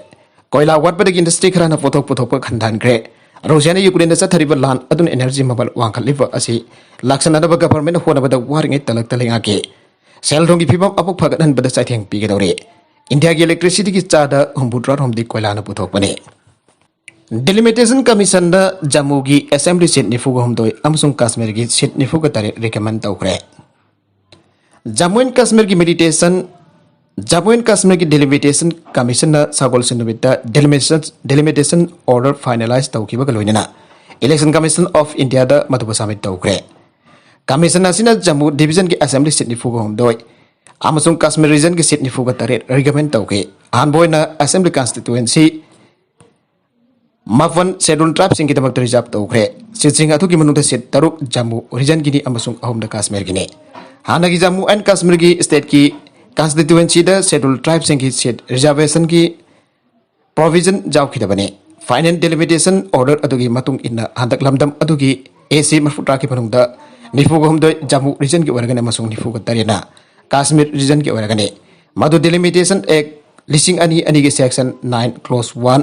ꯀꯣꯏꯂꯥ ꯋꯥꯠꯄꯗꯒꯤ ꯏꯟꯗꯁꯇ꯭ꯔꯤ ꯈꯔꯅ ꯄꯣꯠꯊꯣꯛ ꯄꯨꯊꯣꯛꯄ ꯍꯟꯊꯍꯟꯈ꯭ꯔꯦ꯫ ꯔꯨꯁꯤꯌꯥꯅ ꯌꯨꯀ꯭ꯔꯦꯟꯗ ꯆꯠꯊꯔꯤꯕ ꯂꯥꯟ ꯑꯗꯨꯅ ꯏꯅꯔꯖꯤ ꯃꯃꯜ ꯋꯥꯡꯈꯠꯂꯤꯕ ꯑꯁꯤ ꯂꯥꯛꯁꯤꯟꯅꯅꯕ ꯒꯚꯔꯟꯃꯦꯟꯠꯅ ꯍꯣꯠꯅꯕꯗ ꯋꯥꯔꯤꯉꯩ ꯇꯜꯂꯛꯇ ꯂꯩꯉꯥꯛꯀꯤ ꯁꯦꯜ ꯊꯨꯝꯒꯤ ꯐꯤꯕꯝ ꯑꯃꯨꯛ ꯐꯒꯠꯍꯟꯕꯗ ꯆꯩꯊꯦꯡ ꯄꯤꯒꯗꯧꯔꯤ꯫ ꯏꯟꯗꯤꯌꯥꯒꯤ ꯏꯂꯦꯛꯇ꯭ꯔꯤꯁꯤꯇꯤꯒꯤ ꯆꯥꯗ ꯍꯨꯝꯐꯨꯇꯔꯥꯔꯣꯝꯗꯤ ꯀꯣꯏꯂꯥꯅ ꯄꯨꯊꯣꯛꯄꯅꯤ꯫ ꯗꯤꯂꯤꯃꯤꯇꯦꯁꯟ ꯀꯃꯤꯁꯟꯅ ꯖꯝꯃꯨꯒꯤ ꯑꯦꯁꯦꯝꯕ꯭ꯂꯤ ꯁꯤꯠ ꯅꯤꯐꯨꯒ ꯍꯨꯝꯗꯣꯏ ꯑꯃꯁꯨꯡ ꯀꯥꯁꯃꯤꯔꯒꯤ ꯁꯤꯠ ꯅꯤꯐꯨꯒ ꯇꯔꯦꯠ ꯔꯤꯀꯃꯦꯟ ꯇꯧꯈ꯭ꯔꯦ꯫ ꯖꯝꯃꯨ ꯑꯦꯟ ꯀꯥꯁꯃꯤꯔꯒꯤ ꯃꯦꯗꯤꯇꯦꯁꯟ ꯖꯝꯃꯨ ꯑꯦꯟ ꯀꯥꯁꯃꯤꯔꯒꯤ ꯗꯤꯂꯤꯃꯤꯇꯦꯁꯟ ꯀꯃꯤꯁꯟꯅ ꯁꯒꯣꯜꯁꯦꯟ ꯅꯨꯃꯤꯠꯇ ꯗꯤꯂꯤꯃꯤꯇꯦꯁꯟ ꯗꯤꯂꯤꯃꯤꯇꯦꯁꯟ ꯑꯣꯔꯗꯔ ꯐꯥꯏꯅꯦꯂꯥꯏꯖ ꯇꯧꯈꯤꯕꯒ ꯂꯣꯏꯅꯅ ꯏꯂꯦꯛꯁꯟ ꯀꯃꯤꯁꯟ ꯑꯣꯐ ꯏꯟꯗꯤꯌꯥꯗ ꯃꯗꯨꯕꯨ ꯁꯕꯃꯤꯠ ꯇꯧꯈ꯭ꯔꯦ꯫ ꯀꯃꯤꯁꯟ ꯑꯁꯤꯅ ꯖꯝꯃꯨ ꯗꯤꯕꯤꯖꯟꯒꯤ ꯑꯦꯁꯦꯝꯕ꯭ꯂꯤ ꯁꯤꯠ ꯅꯤꯐꯨꯒ ꯍꯨꯝꯗꯣꯏ ꯑꯃꯁꯨꯡ ꯀꯥꯁꯃꯤꯔ ꯔꯤꯖꯟꯒꯤ ꯁꯤꯠ ꯅꯤꯐꯨꯒ ꯇꯔꯦꯠ ꯔꯤꯀꯃꯦꯟ ꯇꯧꯈꯤ꯫ ꯑꯍꯥꯟꯕ ꯑꯣꯏꯅ ꯑꯦꯁꯦꯝꯕ꯭ꯂꯤ ꯀꯟꯁꯇꯤꯇꯨꯋꯦꯟꯁꯤ ꯃꯥꯄꯟ ꯁꯦꯗꯨꯜ ꯇ꯭ꯔꯥꯏꯕꯁꯤꯡꯒꯤꯗꯃꯛꯇ ꯔꯤꯖꯥꯔꯕ ꯇꯧꯈ꯭ꯔꯦ꯫ ꯁꯤꯠꯁꯤꯡ ꯑꯗꯨꯒꯤ ꯃꯅꯨꯡꯗ ꯁꯤꯠ ꯇꯔꯨꯛ ꯖꯝꯃꯨ ꯔꯤꯖꯟꯒꯤꯅꯤ ꯑꯃꯁꯨꯡ ꯑꯍꯨꯝꯅ ꯀꯥꯁꯃꯤꯔꯒꯤꯅꯤ꯫ ꯍꯥꯟꯅꯒꯤ ꯖꯝꯃꯨ ꯑꯦꯟ ꯀꯥꯁꯃꯤꯔꯒꯤ ꯁ꯭ꯇꯦꯠꯀꯤ ꯀꯟꯁꯇꯤꯇꯨꯋꯦꯟꯁꯤꯗ ꯁꯦꯗꯨꯜ ꯇ꯭ꯔꯥꯏꯕꯁꯤꯡꯒꯤ ꯁꯤꯠ ꯔꯤꯖꯥꯔꯕꯦꯁꯟꯒꯤ ꯄ꯭ꯔꯣꯚꯤꯖꯟ ꯌꯥꯎꯈꯤꯗꯕꯅꯤ꯫ ꯐꯥꯏꯅꯦꯜ ꯗꯤꯂꯤꯃꯤꯇꯦꯁꯟ ꯑꯣꯔꯗꯔ ꯑꯗꯨꯒꯤ ꯃꯇꯨꯡ ꯏꯟꯅ ꯍꯟꯗꯛ ꯂꯝꯗꯝ ꯑꯗꯨꯒꯤ ꯑꯦ ꯁꯤ ꯃꯔꯤꯐꯨꯇꯔꯥꯒꯤ ꯃꯅꯨꯡꯗ ꯅꯤꯐꯨꯒ ꯍꯨꯝꯗꯣꯏ ꯖꯝꯃꯨ ꯔꯤꯖꯟꯒꯤ ꯑꯣꯏꯔꯒꯅꯤ ꯑꯃꯁꯨꯡ ꯅꯤꯐꯨꯒ ꯇꯔꯦꯠꯅ ꯀꯥꯁꯃꯤꯔ ꯔꯤꯖꯟꯒꯤ ꯑꯣꯏꯔꯒꯅꯤ꯫ ꯃꯗꯨ ꯗꯤꯂꯤꯃꯤꯇꯦꯁꯟ ꯑꯦꯛ ꯂꯤꯁꯤꯡ ꯑꯅꯤ ꯑꯅꯤꯒꯤ section nine clause one,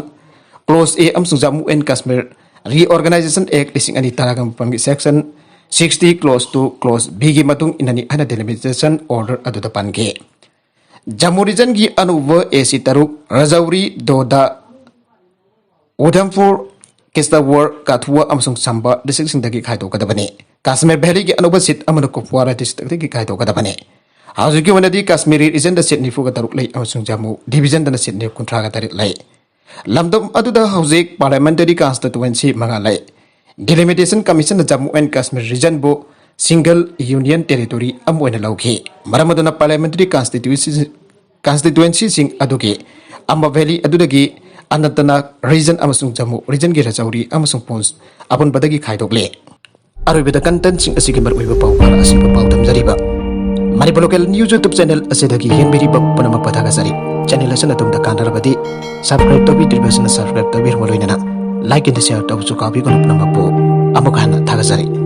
clause A ꯑꯃꯁꯨꯡ Jammu and Kashmir reorganisation act ꯂꯤꯁꯤꯡ ꯑꯅꯤ ꯇꯔꯥꯒ ꯃꯥꯄꯟꯒꯤ section sixty clause two clause ꯕꯤꯒꯤ ꯃꯇꯨꯡ ꯏꯟꯅꯅꯤ ꯍꯥꯏꯅ ꯗꯤꯂꯤꯃꯤꯇꯦꯁꯟ ꯑꯣꯔꯗꯔ ꯑꯗꯨꯗ ꯄꯟꯈꯤ꯫ ꯖꯝꯃꯨ ꯔꯤꯖꯟꯒꯤ ꯑꯅꯧꯕ ꯑꯦ ꯁꯤ ꯇꯔꯨꯛ ꯔꯖꯧꯔꯤ, ꯗꯣꯗꯥ, ꯎꯙꯝꯄꯨꯔ, ꯀꯤꯁꯇꯋꯥꯔ, ꯀꯊꯨꯋꯥ ꯑꯃꯁꯨꯡ ꯆꯝꯕꯥ ꯗꯤꯁꯇ꯭ꯔꯤꯛꯁꯤꯡꯗꯒꯤ ꯈꯥꯏꯗꯣꯛꯀꯗꯕꯅꯤ꯫ ꯀꯥꯁꯃꯤꯔ ꯚꯦꯂꯤꯒꯤ ꯑꯅꯧꯕ ꯁꯤꯠ ꯑꯃꯅ ꯀꯨꯞꯋꯥꯔꯥ ꯗꯤꯁꯇ꯭ꯔꯤꯛꯇꯒꯤ ꯈꯥꯏꯗꯣꯛꯀꯗꯕꯅꯤ꯫ ꯍꯧꯖꯤꯛꯀꯤ ꯑꯣꯏꯅꯗꯤ ꯀꯥꯁꯃꯤꯔꯤ ꯔꯤꯖꯟꯗ ꯁꯤꯠ ꯅꯤꯐꯨꯒ ꯇꯔꯨꯛ ꯂꯩ ꯑꯃꯁꯨꯡ ꯖꯝꯃꯨ ꯗꯤꯕꯤꯖꯟꯗꯅ ꯁꯤꯠ ꯀꯨꯟꯊ꯭ꯔꯥꯒ ꯇꯔꯦꯠ ꯂꯩ꯫ ꯂꯝꯗꯝ ꯑꯗꯨꯗ ꯍꯧꯖꯤꯛ ꯄꯥꯔꯂꯤꯌꯥꯃꯦꯟꯇꯔꯤ ꯀꯟꯁꯇꯤꯇꯨꯋꯦꯟꯁꯤ ꯃꯉꯥ ꯂꯩ꯫ ꯗꯤꯂꯤꯃꯤꯇꯦꯁꯟ ꯀꯃꯤꯁꯟꯅ ꯖꯝꯃꯨ ꯑꯦꯟ ꯀꯥꯁꯃꯤꯔ ꯔꯤꯖꯟꯕꯨ ꯁꯤꯡꯒꯜ ꯌꯨꯅꯤꯌꯟ ꯇꯦꯔꯤꯇꯣꯔꯤ ꯑꯃ ꯑꯣꯏꯅ ꯂꯧꯈꯤ꯫ ꯃꯔꯝ ꯑꯗꯨꯅ ꯄꯥꯔꯂꯤꯌꯥꯃꯦꯟꯇꯔꯤ ꯀꯟꯁꯇꯤꯇꯨꯋꯦꯟꯁꯤ ꯀꯟꯁꯇꯤꯇꯨꯋꯦꯟꯁꯤꯁꯤꯡ ꯑꯗꯨꯒꯤ ꯑꯝꯕꯥ ꯚꯦꯂꯤ ꯑꯗꯨꯗꯒꯤ ꯑꯅꯟꯇꯅꯥꯒ ꯔꯤꯖꯟ ꯑꯃꯁꯨꯡ ꯖꯝꯃꯨ ꯔꯤꯖꯟꯒꯤ ꯔꯖꯧꯔꯤ ꯑꯃꯁꯨꯡ ꯄꯨꯟꯁ ꯑꯄꯨꯟꯕꯗꯒꯤ ꯈꯥꯏꯗꯣꯛꯂꯦ꯫ ꯑꯔꯣꯏꯕꯗ ꯀꯟꯇꯦꯟꯁꯤꯡ ꯑꯁꯤꯒꯤ ꯃꯔꯨꯑꯣꯏꯕ ꯄꯥꯎ ꯐꯥꯅ ꯑꯁꯤꯕ ꯄꯥꯎ ꯊꯝꯖꯔꯤꯕ Manipur local news YouTube channel ꯑꯁꯤꯗꯒꯤ ꯌꯦꯡꯕꯤꯔꯤꯕ ꯄꯨꯝꯅꯃꯛꯄꯨ ꯊꯥꯒꯠꯆꯔꯤ꯫ ꯆꯦꯅꯦꯜ ꯑꯁꯤꯅ ꯑꯗꯣꯝꯗ ꯀꯥꯟꯅꯔꯕꯗꯤ ꯁꯕꯁꯀ꯭ꯔꯥꯏꯕ ꯇꯧꯕꯤꯗ꯭ꯔꯤꯕꯁꯤꯡꯅ ꯁꯕꯁꯀ꯭ꯔꯥꯏꯕ ꯇꯧꯕꯤꯔꯕ ꯂꯣꯏꯅꯅ ꯂꯥꯏꯛ ꯑꯦꯟ ꯁꯤꯌꯔ ꯇꯧꯕꯁꯨ ꯀꯥꯎꯕꯤꯒꯅꯨ꯫ ꯄꯨꯝꯅꯃꯛꯄꯨ ꯑꯃꯨꯛ ꯍꯟꯅ ꯊꯥꯒꯠꯆꯔꯤ꯫